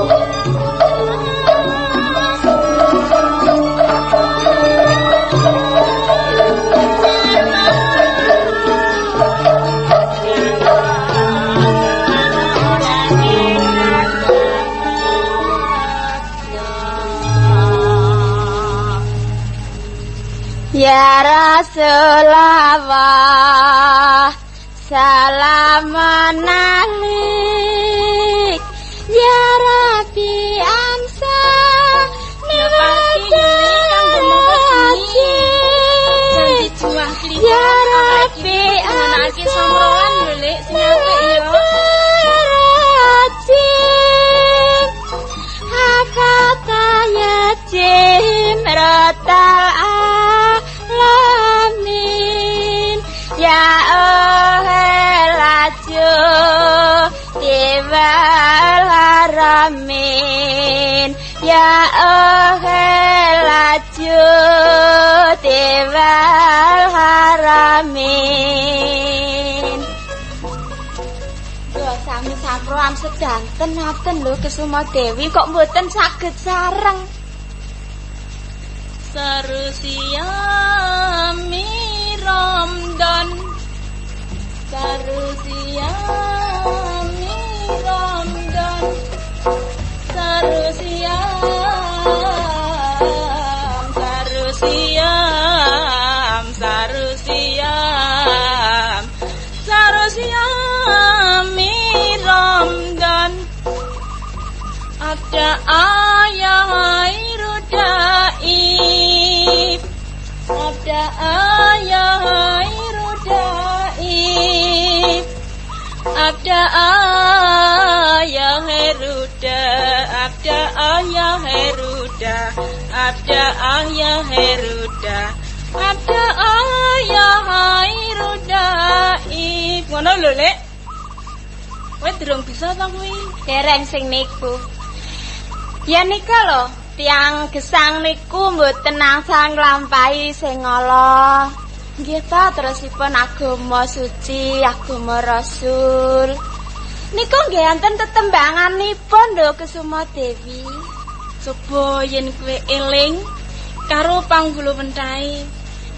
Ya Rasulullah, salam alik. Ya Rabbi amsa Ya Rabbi amsa Jimrotal alamin. Ya ohelaju tiwal haramin. Ya ohelaju tiwal haramin. Sami samproan sedanten ngaten lho Kesuma Dewi kok mboten saged sareng. Sarusiami Ramdan, sarusiami Ramdan, sarusiam, sarusiam, sarusiam, sarusiami Ramdan. Ada ayah Irudaib, ada ayah Irudaib, ada ayah Heruda, ada ayah Heruda, ada ayah Heruda, ada ayah Irudaib. Ngono lho, Lek. Kowe durung bisa ta kuwi? Dereng sing niku. Ya nika lho, tiyang gesang niku mboten angsal nglampahi sing ala. Nggih ta, terusipun agama suci, agama rasul. Niku nggih enten tetembanganipun lho Kesuma Dewi. Coba yen kowe eling karo panggulu wentahe.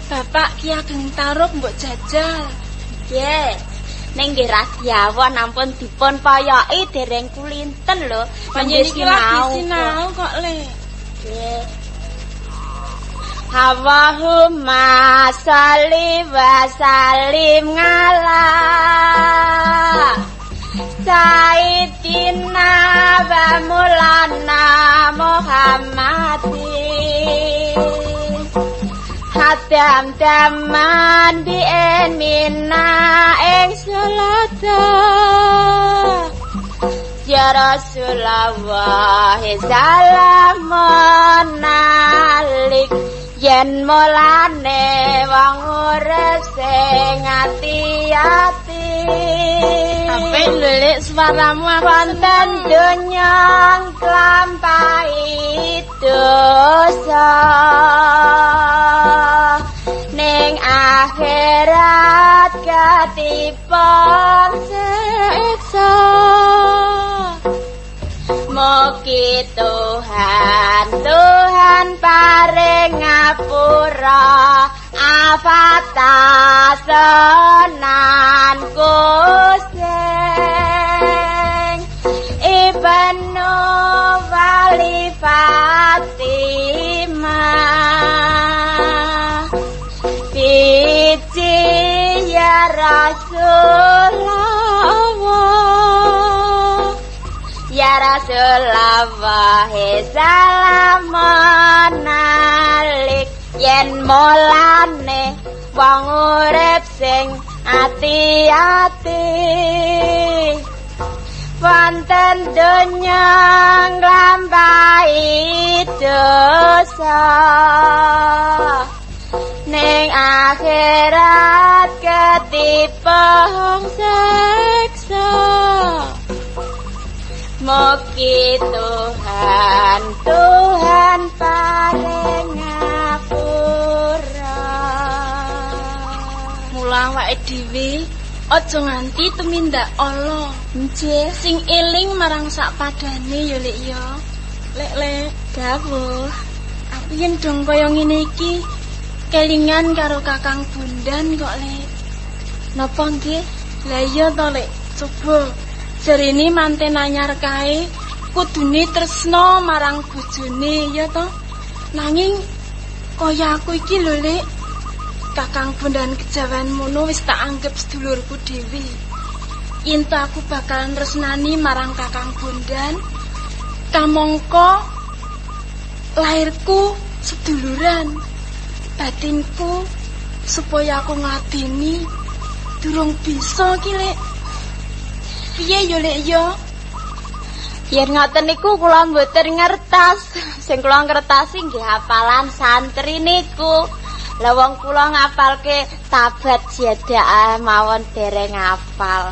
Bapak Ki Ageng Tarub mbok jajal. Nggih. Ning nggih radiawon ampun dipun poyoki dereng kulinten lho. Panjenengan iki lagi sinau kok, Le. Nggih. Allahumma sholli wa sallim ala Sayyidina wa Maulana Muhammadin. Hadam daman bien mina ing selada. Ya Rasulullah salamun alik yen mulane wong urip sing ati-ati. Apik lho suaramu wonten donya nglampahi dosa ning akhirat ketipon siksa. Mugi Tuhan Tuhan paring ngapura afatasenan kusing ibnu wali Fatimah Biji ya Rasulullah. Ya Rasulullah salamun alik yen mulane wong urip sing ati-ati wonten donya nglampahi dosa ning akhirat ketipung siksa. Mugi Tuhan Tuhan paring ngapura. Mula awake dhewe aja nganti tumindak ala. Nggih, sing eling marang sak padane ya Lek ya. Lek lek dawuh. Aku yen dong kaya ngene iki kelingan karo Kakang Bondan kok Lek. Napa nggih? Lah iya to Lek, coba jarene manten anyar kae kudune tresna marang bojone ya to. Nanging kaya aku iki lho Lek, Kakang Bondan Kejawan mono wis tak anggep sedulurku dhewe. Yen to aku bakal tresnani marang Kakang Bondan, kamangka lahirku seduluran. Batinku supaya aku ngladeni durung bisa ki Lek. Piye yo Lek yo? Yen ngoten niku kula mboten ngertos. Sing kula ngertosi nggih hafalan santri niku. Lah wong kula ngapalke tabat jadah mawon dereng hafal.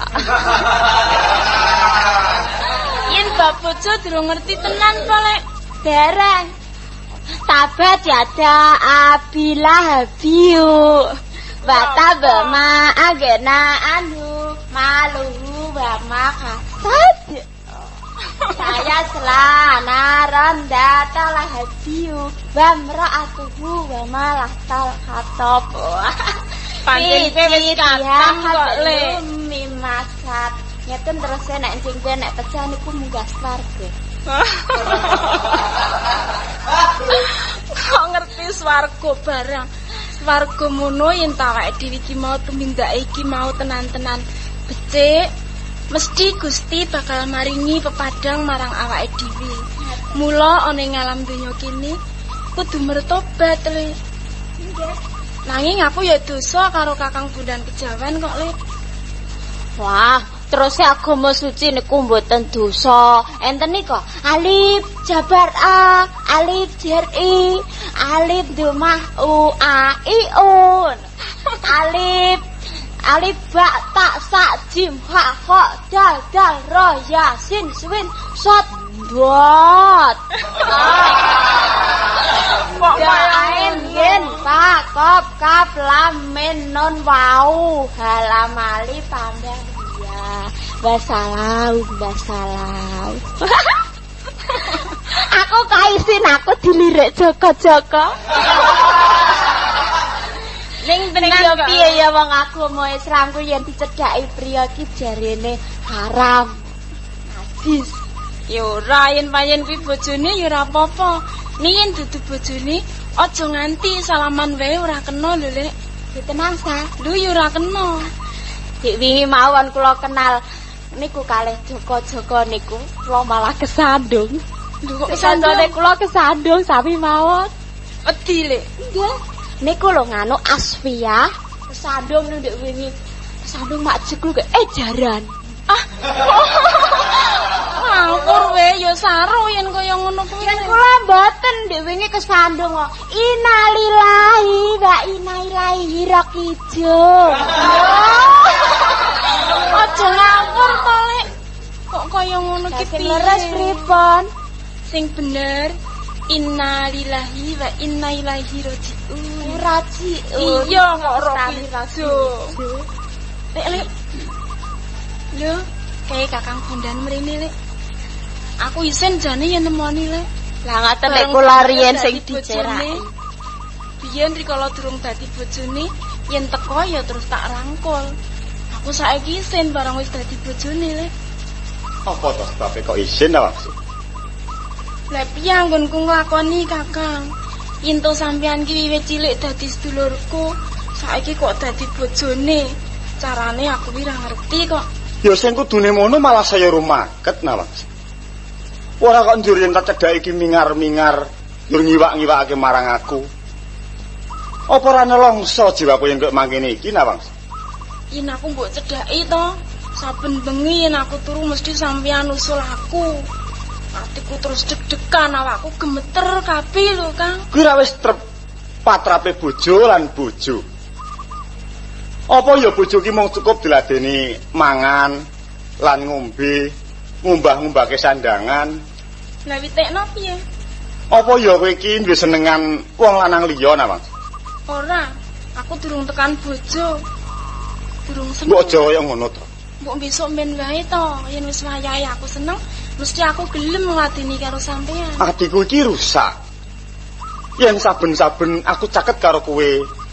Yen bab bojo durung ngerti tenan po Lek? Dereng. Tabat jadah abilah biu. Wa tabama agena anu maluhu wa makasad. Saya selana ronda talah hadiu wa mra'atuhu wa malah tal khatop. Pancen wis katam kok Le. Mimasat. Ngeten terus nek sing nek pecah niku munggah swarga. Kok ngerti swarga barang. Swarga mono yen tawake dhewe iki mau tumindake iki mau tenan-tenan becik, mesti Gusti bakal maringi pepadang marang awake dhewe. Mula ana ing alam donya kene kudu mertobat Le. Nggih. Nanging aku ya dosa karo Kakang Bondan Kejawan kok Le. Wah, terus agama suci niku mboten dosa. Enten nika alif jabar a, alif jer i, alif domah u a i u. Alif alif ba ta sa jim ha kha dal dal ro ya sin swin sot dot. Kok ain yen fa kop kaf lam mim nun wau halamali tambah ya. Wassalam wassalam. Aku kaisin aku dilirik Joko-joko. Ning tenan yo piye ya wong agama Islam ku yen dicedhaki priya ki jarene haram. Najis. Ya ora yen payen kuwi bojone ya ora apa-apa. Ning yen dudu bojone aja nganti salaman wae ora kena lho Lek. Tenang sa. Lho ya ora kena. Dik wingi mawon kula kenal Niku kalih Joko-joko niku kula malah kesandung. Lho kok kesandung? Kula kesandung sami mawon. Wedi, Lek. Nggih. Niku lho nganu Asfia kesandung ndek wingi. Kesandung mak jegluk jaran. Ah. Ngawur we ya saru yen kaya ngono kuwi. Yen kula mboten ndek wingi kesandung kok. Innalillahi wa inna ilaihi raji'un. Aja ngawur to, Lek. Kok kaya ngono ki piye? Leres pripun? Sing bener innalillahi wa inna ilaihi raji'un. Raji'un. Iya kok raji'un. Lek, Lek. Lho, kae Kakang Bondan mrene, Lek. Aku isin jane yen nemoni, Lek. Lah ngaten nek kula riyen sing diceraki. Biyen rikala durung dadi bojone, yen teko ya terus tak rangkul. Aku saiki isin barang wis dadi bojone, Lek. Apa to sebabe kok isin ta, Mas? Lah piye anggonku nglakoni, Kakang? Yen to sampean ki wiwit cilik dadi sedulurku, saiki kok dadi bojone. Carane aku ora ngerti kok. Ya sing kudune ngono malah saya rumaket, Nawang. Ora kok njur yen tak cedhaki iki mingar-mingar, njur ngiwak-ngiwakake marang aku. Apa ora nelongso jiwaku yen kok mangkene iki, Nawang? Yen aku mbok cedhaki to, saben bengi yen aku turu mesti sampean usul aku. Atiku terus deg-degan, awakku gemeter kabeh lho, Kang. Kuwi ra wis trep patrape bojo lan bojo. Apa ya bojo ki mung cukup diladeni mangan lan ngombe, ngumbah-ngumbahke sandangan. Lah witekno piye? Apa ya kowe iki duwe senengan wong lanang liya, Nawang? Ora, aku durung tekan bojo. Durung seneng. Mbok aja kaya ngono to. Mbok besok men wae to, yen wis wayahe aku seneng, mesti aku gelem ngladeni karo sampean. Atiku iki rusak. Yen saben-saben aku caket karo kowe,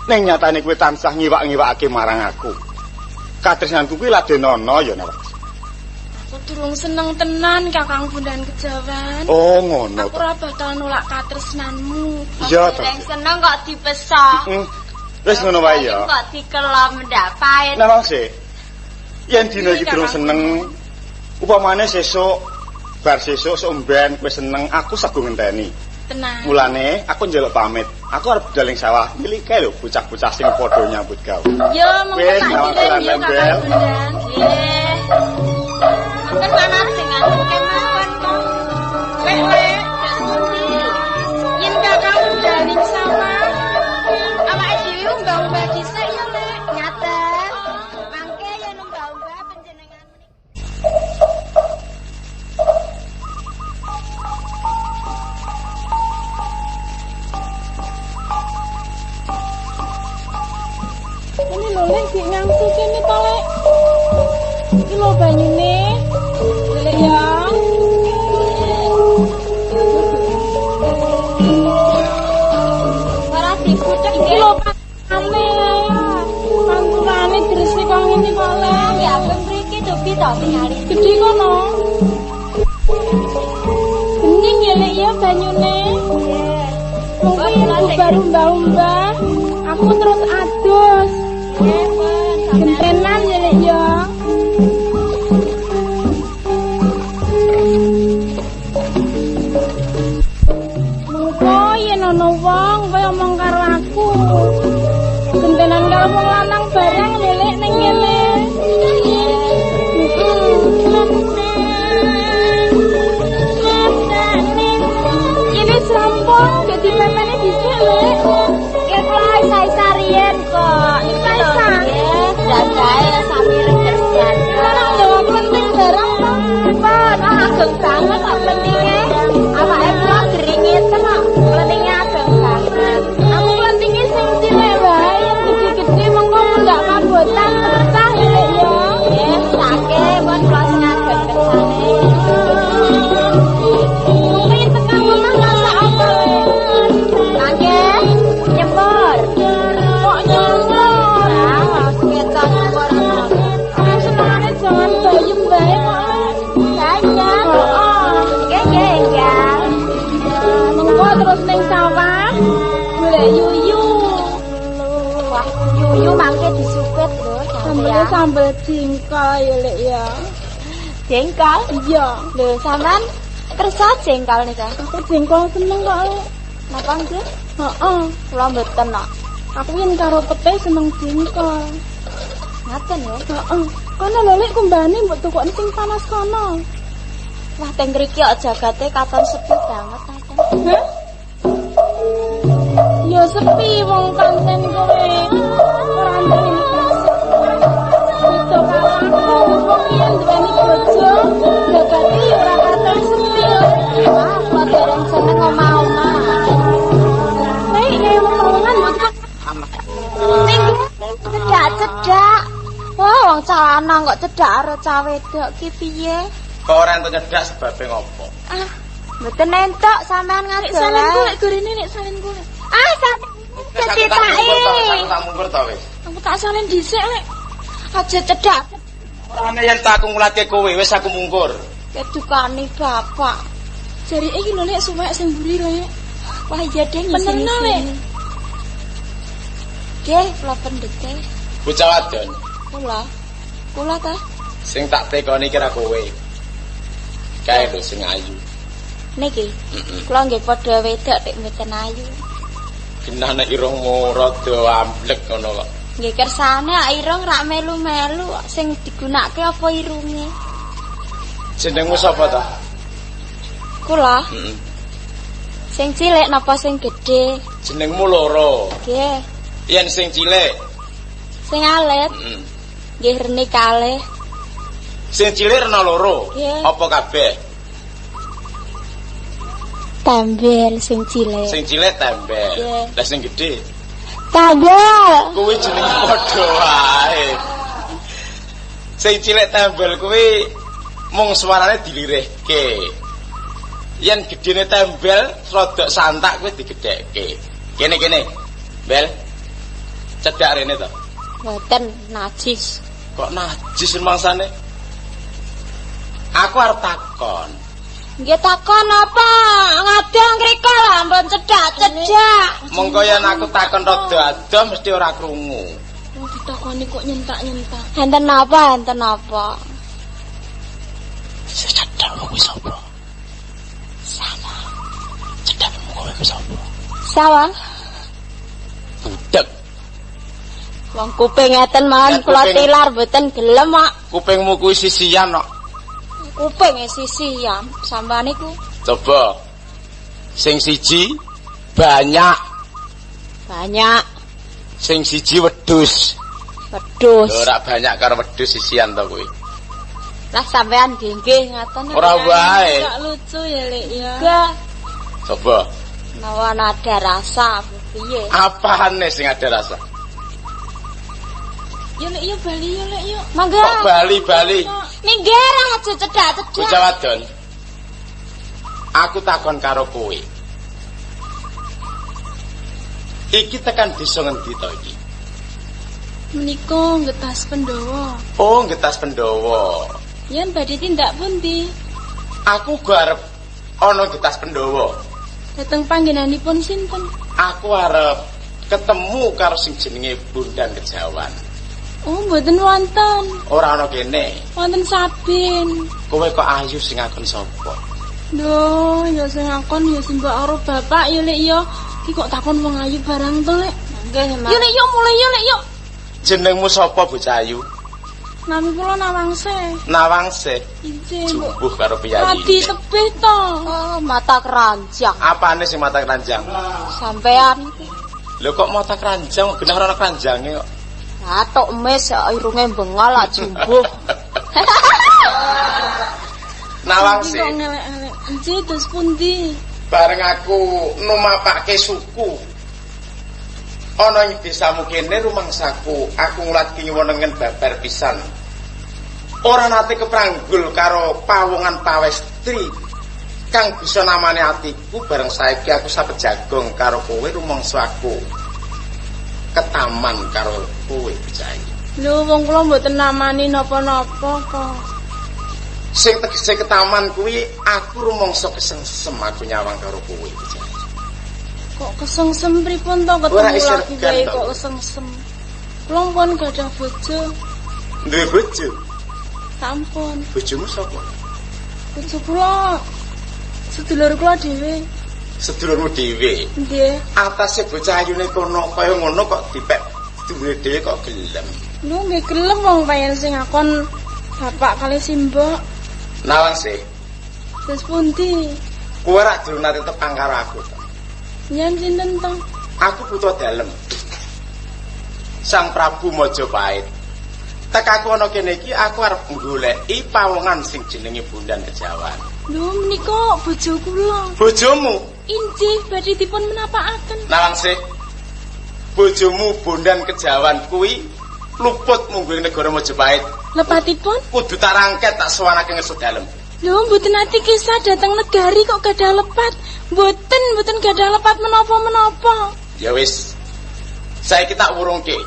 ning nyatane kowe tansah ngiwak-ngiwakake marang aku. Katresnanku kuwi ladenono ya, Nawang. Aku durung seneng tenan Kakang Bondan Kejawan. Oh, ngono. Aku ora bakal nolak katresnanmu. Iya to. Sing seneng kok dipesok. Wis ngono wae ya. Kok dikelom ndak pahit. Nawang sik. Yen dina iki durung seneng, upamane sesuk bar sesuk sok mben kowe seneng, aku sago ngenteni. Tenang. Mulane aku njaluk pamit. Aku arep budal ing sawah. Milih kae lho bocah-bocah sing padha nyambut gawe. Ya, mengko tak kirim ya Kakang Bondan. Nggih. Mangken mana dengan kemawon kok. Lek, Lek. Yen Kakang budal ning sawah, awake dhewe umbah-umbah dhisik ya, Lek. Ngaten. Mangke yen umbah-umbah panjenengan menika. Ini lho, Lek, dik ngangsu kene to, Lek. Iki lho banyune. Lek ya. Ora dikucek iki lho pantane. Panturane dresik kok ngene kok, Lek. Ya ben mriki dugi to tingali. Gedhi kono. Bening ya, Lek ya banyune. Nggih. Mungkin bubar umbah-umbah, aku terus adus. Nggih, pun. Gentenan ya, Lek ya. Mengko yen ana wong kowe omong karo aku. Gentenan karo wong lanang barang lho, Lek, ning kene. Ini serampung, gak dipepene dhisik, Lek. Nggih kula isa-isa riyen kok. Isa-isa. Nggih, dadae sami kerja. Kula nak nggawa klenting barang to. Pun, ageng banget kok klentinge. Awake kula geringiten kok klentinge ageng banget. Aku klentinge sing cilik wae, yang gede-gede mengko mundak kabotan pecah ya, Lek ya. Nggih, sake pun kula sing ageng kersane. Mengko yen tekan omah masak apa, Lek? Mangke nyemur. Kok nyemur? Ah, ketok nyemur. Aku senengane jangan bayem wae kok, Lek. Banyak. Heeh. Nggih, nggih, nggih. Mengko terus ning sawah golek yuyu. Wah, yuyu mangke disupit lho Sambel sampeyan. sambel jingkol ya, Lek ya. Jengkol? Iya. Lho, sampean kersa jengkol nika? Aku jengkol seneng kok, Lek. Napa nggih? Heeh. Kula mboten kok. Aku yen karo pete seneng jengkol. Ngaten ya? Heeh. Kono lho Lek kumbane mbok tukokne sing panas kono. Wah, teng mriki kok jagate katon sepi banget ngaten. Hah? Ya sepi wong pancen kowe. Ora duweni beda karo aku. Wong yen duweni bojo, jagate ya ora katon sepi. Wah, kula dereng seneng omah-omah. Lek ya wong pawongan mbok tukok. Minggu cedak-cedak. Wah, wong lanang kok cedak karo cah wedok ki piye? Kok ora entuk nyedak sebabe ngopo? Ah, mboten entuk sampean Lek salin ngadolan. lek gorene lek salin lek. Ah, sampean Wis aku tak mungkur to, wis cetake. aku tak mungkur to wis. Aku tak salin dhisik lek. Aja cedak. Ora ana yen tak aku ngulatke kowe, wis aku mungkur. Kedukane bapak. Jarike iki lho Lek suwek sing mburi Lek. Wah, iya deh Benerno, Lek. Nggih, kula pendhete. Bocah wadon Kula. Kula ta? sing tak tekoni kira kowe. Kae lho sing ayu. Niki. Heeh. Kula nggih padha wedok nek mboten ayu. Genah nek irungmu rada amblek ngono kok. Nggih kersane irung rak melu-melu sing digunakake apa irunge. Jenengmu sapa ta? Kula Heeh. sing cilik napa sing gedhe? Jenengmu loro. Nggih, Yen sing cilik, sing alit heeh. nggih rene kalih. Sing cilik rena loro. Nggih. Apa kabeh? Tembel sing cilik. Sing cilik tembel. Nggih. Lah sing gedhe, Tembel. kuwi jenenge padha wae. Sing cilik tembel kuwi mung suarane dilirihke. Yen gedhene tembel rodok santak kuwi digedhekke. Kene-kene. Bel. Cedhak rene to. Mboten najis. Kok najis mangsane? Aku arep takon. Nggih takon apa? Ngadang ngriko lah ampun cedak-cedak. Mengko yen aku takon rada adoh mesti ora krungu. Wong ditakoni kok nyentak-nyentak. Enten napa? Enten napa? Sing cedhak kuwi sapa? Sama. Cedhak kowe kuwi sapa? Sawa. Budek. Wong kuping ngeten mawon Ya, kula kuping. tilar mboten gelem kok. Kupingmu kuwi sisian kok. Kuping sisian sampean niku Coba. Sing siji banyak, banyak sing siji wedhus. wedhus. Lho ora banyak karo wedhus sisian to kuwi. Lah sampean nggih ngaten. Ora wae. Gak lucu ya Lek ya. Gak. Coba. Nawa ada rasa piye? Apane sing ada rasa? Yo Lek yo bali yo Lek yo. Mangga. Kok bali-bali? Minggir aja cedak-cedak. Bocah wadon. Aku takon karo kowe. Iki tekan desa ngendi to iki? Menika Getas Pendawa. Oh, Getas Pendawa. Yen badhe tindak pundi? Aku uga arep ana Getas Pendawa. Dateng panggenanipun sinten? Aku arep ketemu karo sing jenenge Bondan Kejawan. Oh, mboten wonten. Ora ana kene. Wonten Sabin. Kowe kok ayu sing akon sapa? Lho, ya sing akon ya simbok karo bapak ya Lek ya. Iki kok takon wong ayu barang to Lek. Nggih, Mas. Yo Lek yo mulai yo Lek yo. Jenengmu sapa bocah ayu? Nami kula Nawangse. Nawangse. Injih, mbok. Jumbuh karo piyayi. Radi tebih to. Oh, mata keranjang. Apane sing mata keranjang? Sampean iki. Lho kok mata keranjang? Genah ora ana keranjange kok. Atok mes irunge bengal lak jumbuh. Nawangse. Kok ngelek-elek. Injih terus pundi? Bareng aku numapake suku. Ana ing desamu kene rumangsaku, aku nglatih wenengen babar pisan. Ora nate kepranggul karo pawongan pawestri kang bisa namane atiku bareng saiki aku sapet jagong karo kowe rumangsa aku ketaman karo kowe bocah iki. Lho wong kula mboten namani napa-napa kok. Sing tegese ketaman kuwi aku rumangsa kesengsem aku nyawang karo kowe bocah iki. Kok kesengsem pripun to ketemu Ora isih lagi regan wae to. kok kesengsem. Kula pun gadah bojo. Duwe bojo. Sampun. Bojomu sapa? Bojo kula sedulur kula dhewe. Sedulurmu dhewe? Nggih. Atase bocah ayune kono kaya ngono kok dipek sedulure dhewe kok gelem. Lho nggih gelem wong payen sing akon bapak kali simbok. Nawangsih. Terus pundi? Kowe rak durung nate tepang karo aku to. Yen sinten to? Aku putra dalem. Sang Prabu Majapahit. Tekaku ana kene iki aku arep goleki pawongan sing jenenge Bondan Kejawan. Lho menika bojo kula. Bojomu? Inggih, badhe dipun menapakaken. Nawangsih. Bojomu Bondan Kejawan kuwi luput mungguing negara Majapahit. Lepatipun? Kudu tak rangket tak sowanake ngersa dalem. Lho mboten ati kisah dateng negari kok gadah lepat. Mboten, mboten gadah lepat menapa-menapa. Ya wis. Saiki tak wurungke.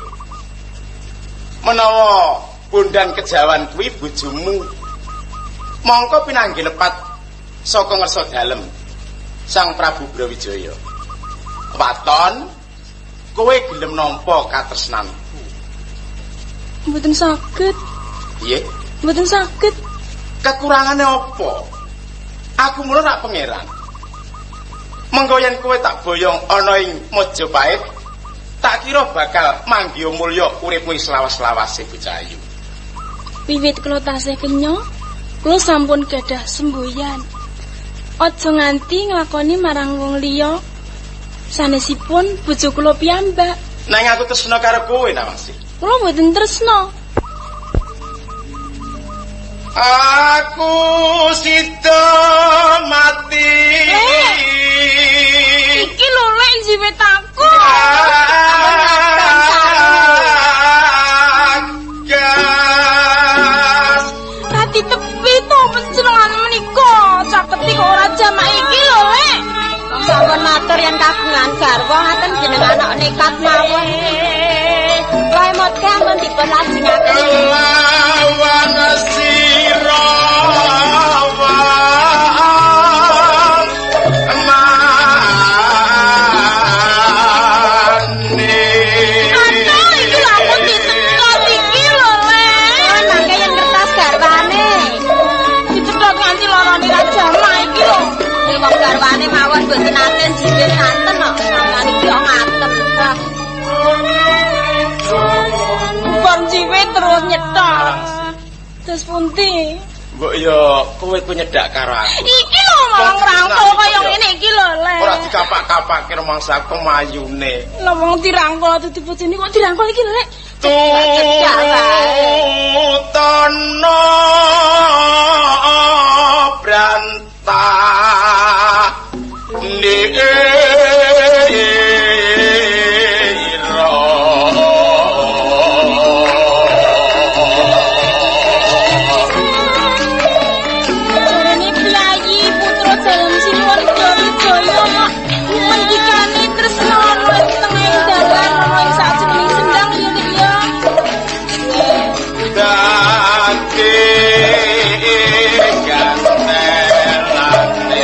Menawa Bondan Kejawan kuwi bojomu, mongko pinanggih lepat saka ngersa dalem Sang Prabu Brawijaya. Waton, kowe gelem nampa katresnanku? Mboten saged. Piye? Mboten saged. Kekurangane apa? Aku mula rak pangeran. Mengko yen kowe tak boyong ana ing Majapahit, tak kira bakal manggiya mulya uripmu selawas-lawase bocah ayu. Wiwit kula tasih kenya, kula sampun gadah semboyan. Aja nganti nglakoni marang wong liya sanesipun bojo kula piyambak. Nang aku tresna karo kowe, Nawangsih. Kula mboten tresna. Aku sida mati. Iki lho lek jiwit aku. Gas. Rati tepi to panjenengan menika, caketi kok ora jamak iki lho lek. Wong sampun matur yen kagungan garwa ngaten jenengan kok nekat mawon. Kula emotke ampun dipun lajengaken. Lawan sira Aduh, iki lho aku dicekot iki lho lek. Mangke yen kertas garwane. Dicekot nganti lorone ra jamak iki lho. Wong garwane mawon mboten nate jiwit ngaten kok. Sampeyan iki kok ngaten. Wah. Bar jiwit terus nyetok. Terus pundi? Mbok yo kowe ku nyedak karo aku. Iki lho malah ngrangkul kaya ngene iki lho lek. Ora dikapak-kapake rumangsa kemayune. Lah wong dirangkul dadi bojone kok dirangkul iki lho lek. Tutono brantah ndira. Jarene piyayi putra dalem Sinuwun Brawijaya kok mendikane tresna ana ing tengahing dalan ana ing sajroning sendang ya Lik ya. Dadi gantelane ati.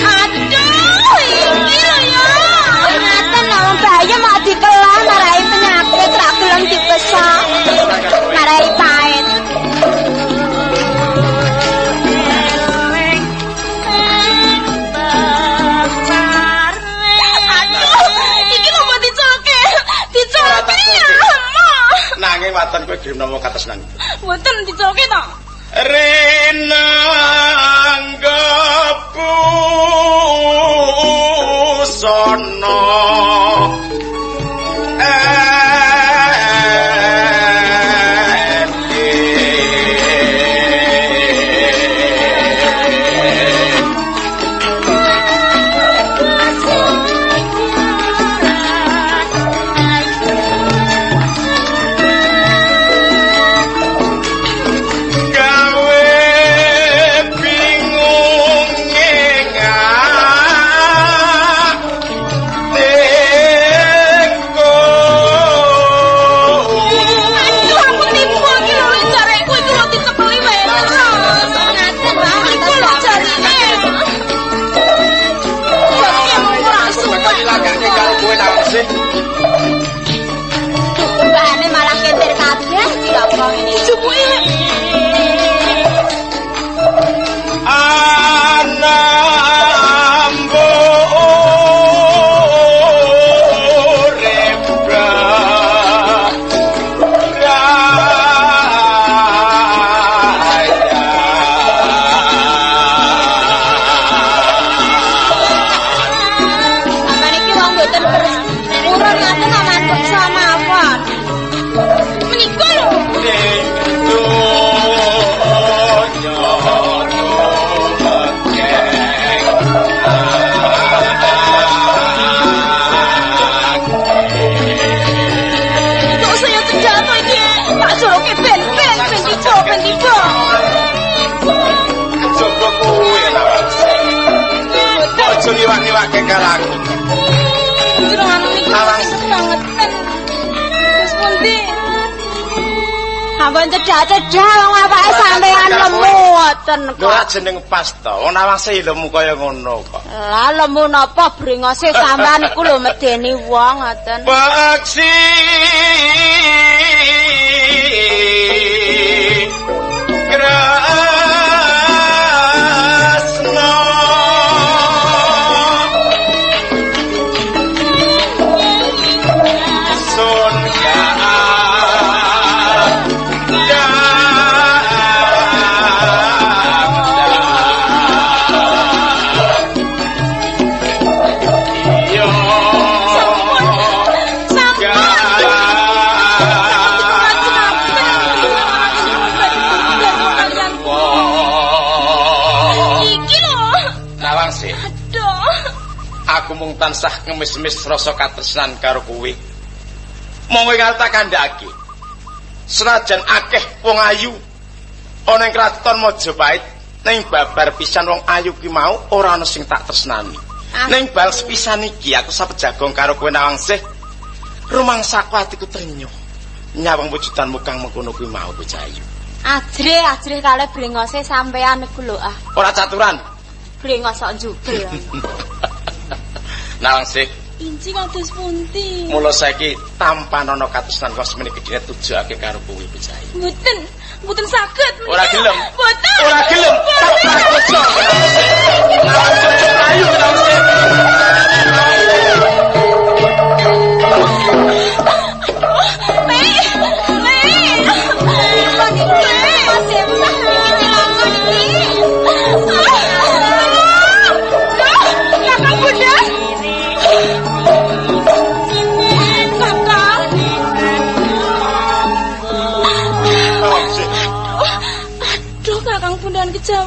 Aduh, iki lho ya. Ngaten lho wong bahaya mak dikelah marai penyakit ra gelem dipesak. Marai pahit. Aduh, iki lho mbok diculke. Diculke ya. Nanging waton kowe gelem nampa katresnan. Mboten diculke to. Rinangga busana gawe bingung ngatiku. ngiwak-ngiwake karo aku. Jenengan niku bangetan. Terus pundi? Ampun cedak-cedak wong awake sampean lemu ngoten kok. Ora jeneng pas to. Wong Nawangsih lemu kaya ngono kok. Lah lemu napa brengose sampean iku lho medeni wong ngoten. Paksi Kresna Sun Aku mung tansah ngemis-emis rasa katresnan karo kowe. Mung kowe tak kandhake. Senajan akeh wong ayu ana ing kraton Majapahit, ning babar pisan wong ayu ki mau ora ana sing tak tresnani. Ning bal sepisan iki aku sapejagong karo kowe Nawangsih. Rumangsaku atiku trenyuh nyawang wujudanmu kang mengkono kuwi mau bocah ayu. Ajrih, ajrih kalih brengose sampean iku lho ah. Ora caturan. Brengos sok njubel. Nawangsih, inci kados pundi? Mula saiki tampanana katresnan kok semene gedene tujokake karo kowe bocah ayu. Mboten, mboten saged. Ora gelem. Mboten. Ora gelem. Tak paksa. Nawangsih ayu Nawangsih.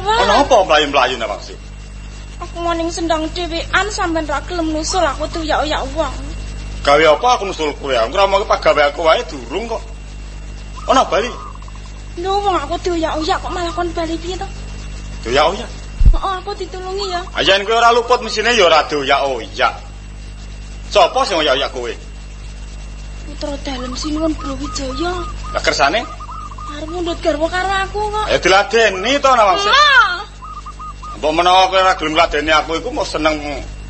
Ana apa mlayu-mlayu Nawangsih? Aku mau ning sendang dhewean sampean ra gelem nusul aku tuyak-uyak wong. Gawe apa aku nusul kowe? Aku ngramake pagawe aku wae durung kok. Ana bali. Lho wong aku tuyak-uyak kok malah kon bali piye to? Tuyak-uyak? Heeh, aku ditulungi ya. Ha yen kowe ora luput mesine ya ora tuyak-uyak. Sopo sing oyak-oyak kowe? Putra dalem Sinuwun Brawijaya. Lah kersane? Arep mundhut garwa karo aku kok. Ayo diladeni to Nawangsih. Mbok menawa kowe ora gelem ngladeni aku iku mau seneng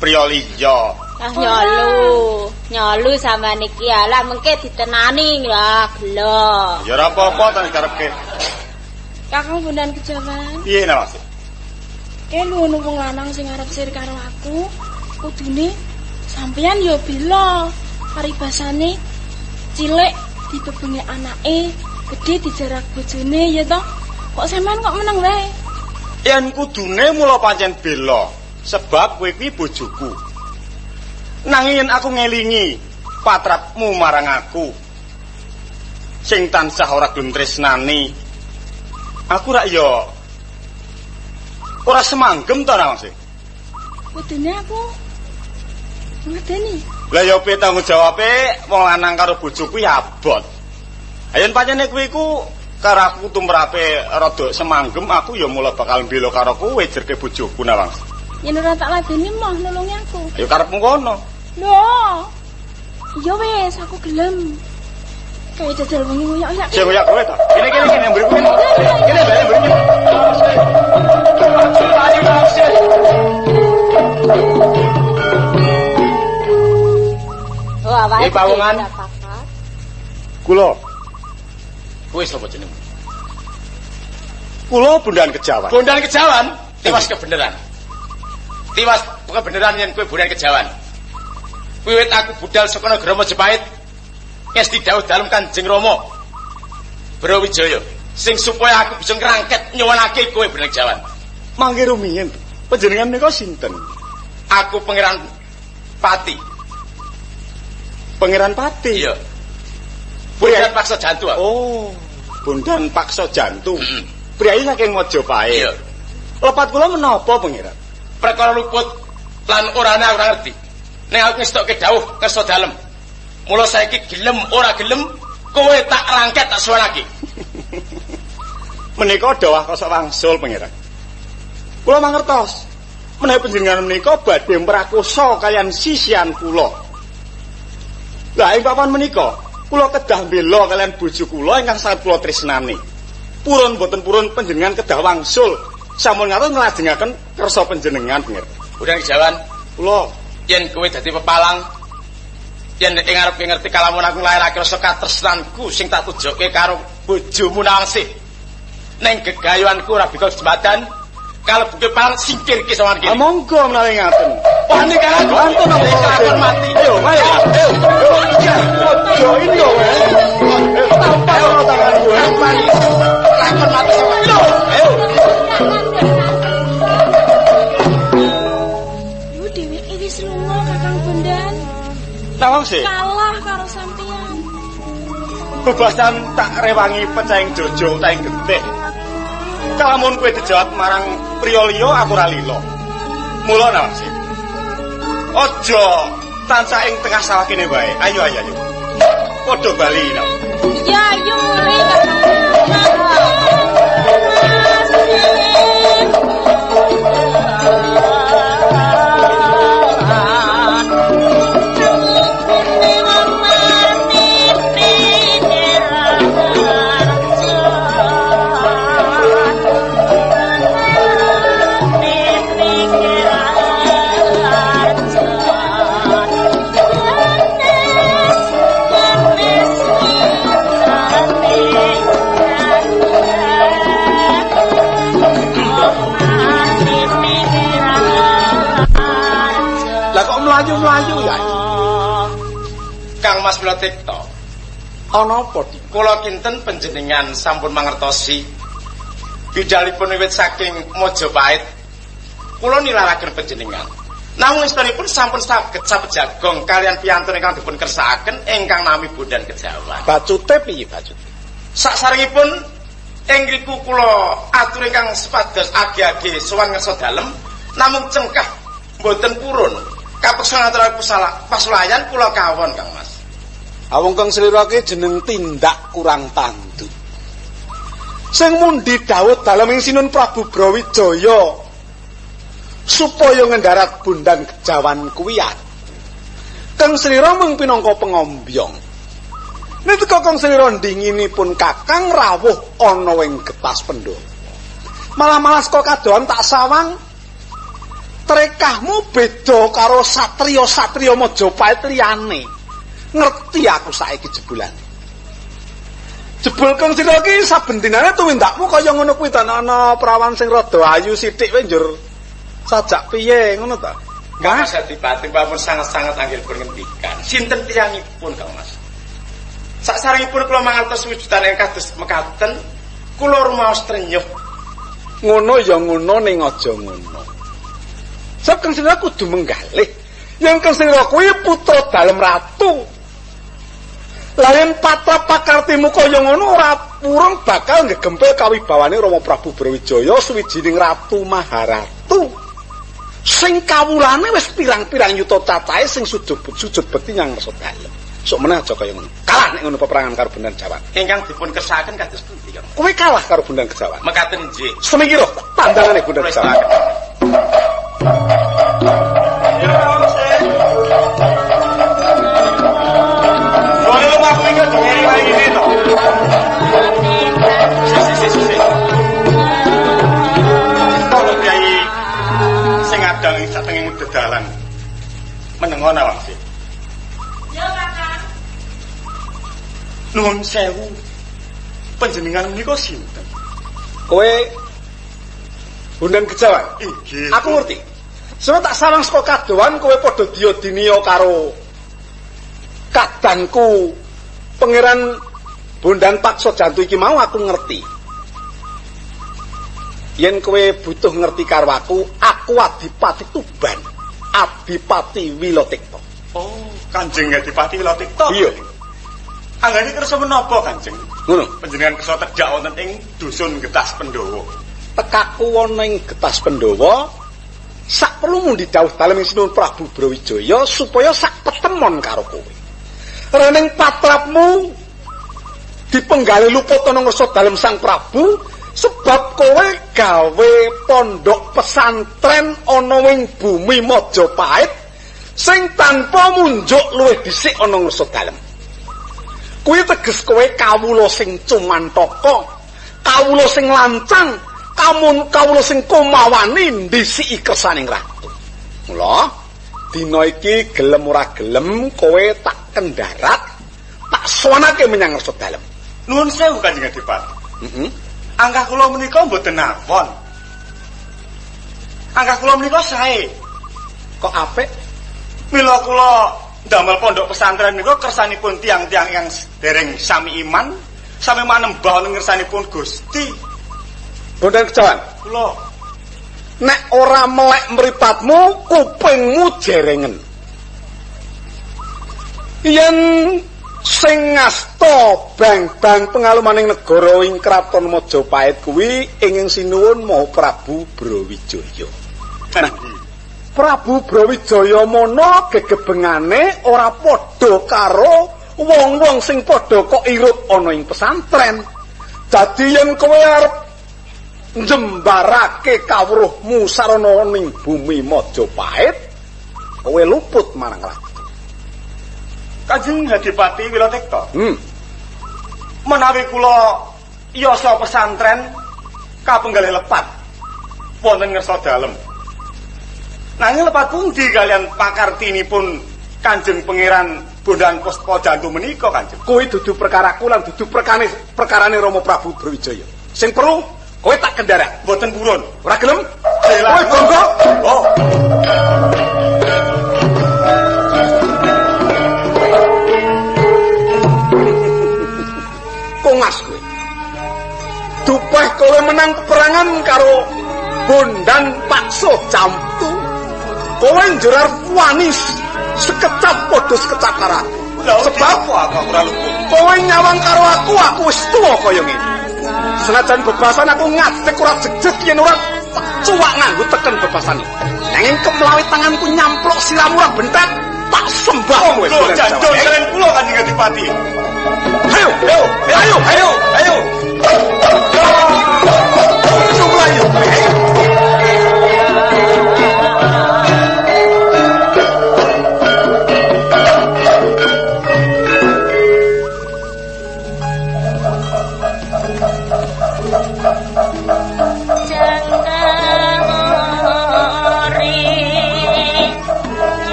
priya liya. Ah nyolu, nyolu sampean iki alah mengke ditenani ya gelo. Ya ora apa-apa ta karepke. Kakang Bondan Kejawan. Piye Nawangsih? Lho ono wong lanang sing arep sir karo aku, kudune sampean ya bela. Paribasane cilik dibebenge anake, gedhe dijarak bojone ya toh. Kok sampean kok meneng wae? Yen kudune mula pancen bela, sebab kowe kuwi bojoku. Nanging yen aku ngelingi patrapmu marang aku sing tansah ora gelem tresnani, aku rak ya ora semanggem to Nawangsih. Kudune aku ngadeni. Lah ya piye tanggung jawabe wong lanang karo bojo kuwi abot. Yen pancene kowe iku karo aku tumrape rada semanggem, aku ya mula bakal mbela karo kowe jerke bojoku Nawangsih. Yen ora tak ladeni moh nulungi aku. Ya karepmu kono. Lho. Ya wis, aku gelem. Kayak jajal wengi ngoyak-oyak. Sing ngoyak kowe ta? Kene kene kene mburiku kene. Kene bali mburiku. Oh, awake. Pawongan. Kula. Kowe sapa jenengmu? Kula Bondan Kejawan. Bondan Kejawan? Tiwas kebenaran. Tiwas kebenaran yen kowe Bondan Kejawan. Wiwit aku budal saka negara Majapahit, ngesti dawuh dalem Kanjeng Rama Brawijaya sing supaya aku bisa ngrangket nyuwunake kowe Bondan Kejawan. Mangke rumiyin, panjenengan menika sinten? Aku Pangeran Pati. Pangeran Pati? Iya. Bondan Paksa Jantu. Oh, Bondan Paksa Jantu. Priyayi saking Majapahit. Iya. Lepat kula menapa, Pangeran? Perkara luput lan orane aku ora ngerti. Nek aku ngestokke dawuh ngersa dalem. Mula saiki gelem ora gelem kowe tak rangket tak suwanake. Menika dawah kosok wangsul, Pangeran. Kula mangertos. Menawi panjenengan menika badhe mrakosa kaliyan sisihan kula. Lah ing papan menika kula kedah mbela kaliyan bojo kula ingkang sanget kula tresnani. Purun boten purun panjenengan kedah wangsul. Sampun ngatur nglajengaken kersa panjenengan, Nggih. Bondan Kejawan, kula yen kowe dadi pepalang yen ing arep ngerti kalamun aku nglairake rasa katresnanku sing tak tujoke karo bojomu Nawangsih. Ning gegayuhanku ora bika jembatan kalebu palang singkirke sawan kene. Monggo menawi ngaten. Wani karo wonten apa mati. Ayo, ayo. Ayo, ojo ini yo. Tampar ono tanganku. Lakon mati sawan. Ayo. Yo dheweke wis lunga Kakang Bondan. Nawangsih. Kalah karo sampeyan. Bebasan tak rewangi pecahing jojo utaing getih. Kalamun kowe dijawab marang priya liya aku ora lila. Mula Nawangsih. Aja tansah ing tengah sawah kene wae. Ayo ayo ayo. Padha bali no. Iya ayo mulih Kakang. Mlayu-mlayu ya. Kang Mas Wilatikta. Ana apa, Dik? Kula kinten panjenengan sampun mangertosi bidalipun wiwit saking Majapahit. Kula nilaraken panjenengan. Namung istunipun sampun saged sapejagong kalian piyantun ingkang dipun kersakaken ingkang nami Bondan Kejawan. Bacute piye bacute? Saksarengipun ing ngriku kula atur ingkang sepados age-age sowan ngersa dalem namung cengkah mboten purun. Kapeksa ngaturaken pasulayan kula kawon Kang Mas. Awong kang slira ki jeneng tindak kurang tanduk. Sing mundi dawuh dalem ing Sinun Prabu Brawijaya supaya ngendharat Bondan Kejawan kuwi. Kang slira mung pinangka pengombyong. Nalika kang slira ndinginipun Kakang rawuh ana ing Getas Pandhawa. Malah-malah saka kadohan tak sawang trekahmu beda karo satriya-satriya Majapahit liyane. Ngerti aku saiki jebulan. Jebul kang sira iki saben dinane tuwindakmu kaya ngono kuwi ta ana prawan sing rada ayu sithik kowe njur sajak piye ngono ta? Kang Mas Adipati pun sangat-sangat anggilipun ngendikan. Sinten tiyangipun Kang Mas? Saksarengipun kula mangertos wujudan ingkang kados mekaten, kula rumaos trenyuh. Ngono ya ngono ning aja ngono. Sebab Kang Sira kudu menggalih. Yang Kang Sira kuwi putra dalem ratu. Lah yen patrap pakartimu kaya ngono ora purung bakal ngegempil kawibawane Rama Prabu Brawijaya suwijining ratu maharatu. Sing kawulane wis pirang-pirang yuta cacahe sing sujud bekti nyang ngarsa dalem. Sok meneh aja kaya ngono. Kalah nek ngono peperangan karo Bondan Jawan. Ingkang dipun kersakaken kados pundi, Kang? Kowe kalah karo Bondan Kejawan. Mekaten nggih. Semingkira tandangane Bondan Kejawan. Dalan menengo Nawangsih. Ya, Kakang. Nuwun sewu. Panjenengan menika sinten? Kowe Bondan Kejawan. Inggih. Aku ngerti. Sebab tak sawang saka kadohan kowe padha diya-diniya karo kadangku Pangeran Bondan Paksa Jantu iki mau aku ngerti. Yen kowe butuh ngerti karo aku, aku Adipati Tuban, Adipati Wilatikta. Oh, Kanjeng Adipati Wilatikta. Iya. Anggane kersa menapa, Kanjeng? Ngono. Panjenengan kersa tedhak wonten ing dusun Getas Pandhawa. Tekaku wonten ing Getas Pandhawa, sak perlu mundi dawuh dalem ing Sinuwun Prabu Brawijaya supaya sak petemon karo kowe. Rening patrapmu dipenggalih luput ana ngarsa dalem Sang Prabu. Sebab kowe gawe pondok pesantren ana ing bumi Majapahit sing tanpa munjuk luwih dhisik ana ngrsa dalem. Kuwi teges kowe kawula sing cumantaka, kawula sing lancang, kawula sing komawani ndhisiki kersaning ratu. Mula dina iki gelem ora gelem kowe tak kendharat, tak sowanake menyang ngrsa dalem. Nuwun sewu Kanjeng Adipati. Heeh. Angkah kula menika mboten awon. Angkah kula menika sae. Kok apik? Mila kula ndamel pondok pesantren menika kersanipun tiyang-tiyang ingkang dereng sami iman, sami manembah wonten ngersanipun Gusti. Bondan Kejawan. Kula nek ora melek mripatmu, kupingmu jerengen. Yen sing ngasta bang-bang pengalumaning negara ing kraton Majapahit kuwi ingkang sinuwun Maha Prabu Brawijaya. Nah, Prabu Brawijaya mono gegebengane ora padha karo wong-wong sing padha kok irup ana ing pesantren. Dadi yen kowe arep njembarake kawruhmu sarana ning bumi Majapahit, kowe luput marang ratu. Kanjeng Adipati Wilatikta. Menawi kula yasa pesantren kapenggalih lepat wonten ngersa dalem. Nanging lepat pundi kalian pakartinipun Kanjeng Pangeran Bondan Puspajantu menika Kanjeng? Kuwi dudu perkaraku lan dudu perkarane Rama Prabu Brawijaya. Sing perlu kowe tak kendharak. Mboten purun. Ora gelem? Kowe bangga? Oh. Kongas kowe. Dupeh kowe menang peperangan karo Bondan Pakso Jamtu. Kowe njur arep wani sekecap padha sekecap karo aku. Sebab aku ora luput. Kowe nyawang karo aku, aku wis tuwa kaya ngene. Senajan bebasan aku ngadeg ora jejeg yen ora tak cuwak nganggo teken bebasane. Nanging kemlawi tanganku nyamplok siramu ora bentak, tak sembah kowe. Jandul kalian kula Kanjeng Adipati. Ayo, ayo, ayo, ayo, ayo. Ayo.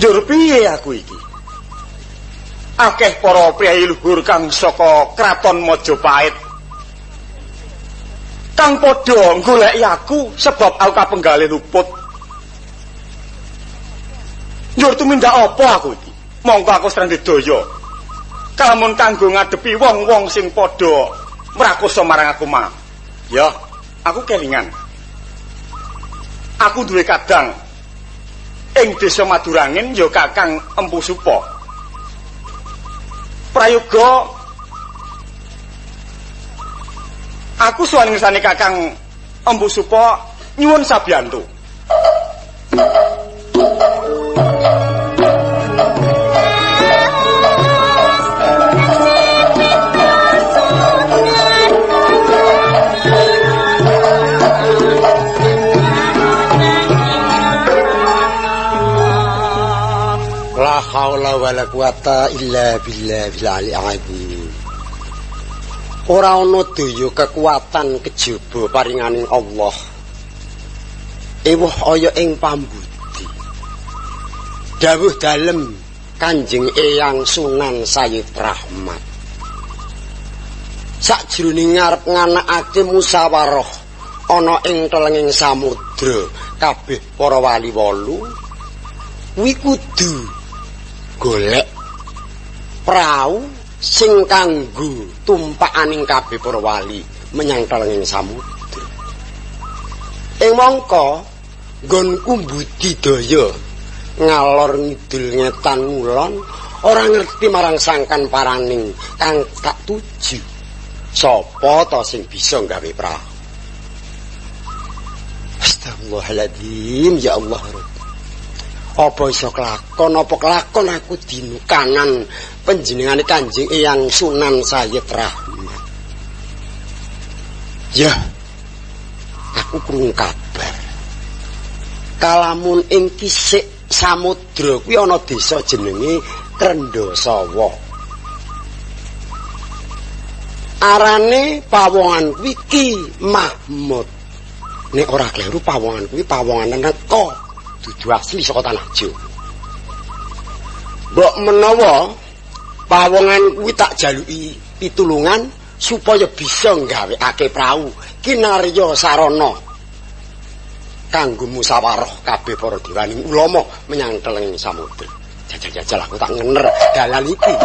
Njur piye aku iki? Akeh para priyayi luhur kang saka kraton Majapahit kang padha goleki aku sebab aku kapenggalih luput. Njur tumindak apa aku iki? Mongko aku sreng daya. Kalamun kanggo ngadepi wong-wong sing padha mrakosa marang aku mah. Ya, aku kelingan. Aku duwe kadang ing desa Madurangin ya Kakang Empu Supa. Prayoga aku sowan ngersane Kakang Empu Supa nyuwun sabiyantu. La haula wala quwata illa billahil ali azim. Ora ana daya kekuatan kejaba paringaning Allah. Ewuh aya ing pambudi. Dawuh dalem Kanjeng Eyang Sunan Sayyid Rahmat. Sakjroning ngarep nganakake musyawarah ana ing telenging samudra kabeh para wali wolu kuwi kudu golek prau sing kanggo tumpakaning kabeh para wali menyang telenging samudra. Ing mangka Nggonku budidaya ngalor ngidul ngetan ngulon ora ngerti marang sangkan paraning kang tak tuju. Sapa ta sing bisa gawe prahu? Astagfirullahaladzim, ya Allah. Apa iso kelakon, apa kelakon aku dinukanan panjenengane Kanjeng Eyang Sunan Sayyid Rahmat. Ya, aku krungu kabar. Kalamun ing kisik samudra kuwi ana desa jenenge Krendasawa. Arane pawongan kuwi Ki Mahmud. Nek ora kleru pawongan kuwi pawongan neka, dudu asli saka tanah Jawa. Mbok menawa pawongan kuwi tak jaluki pitulungan supaya bisa nggawekake prau kinarya sarana kanggo musyawarah kabeh para dewaning ulama menyang teleng samudra. Jajal-jajal aku tak ngener dalan iki.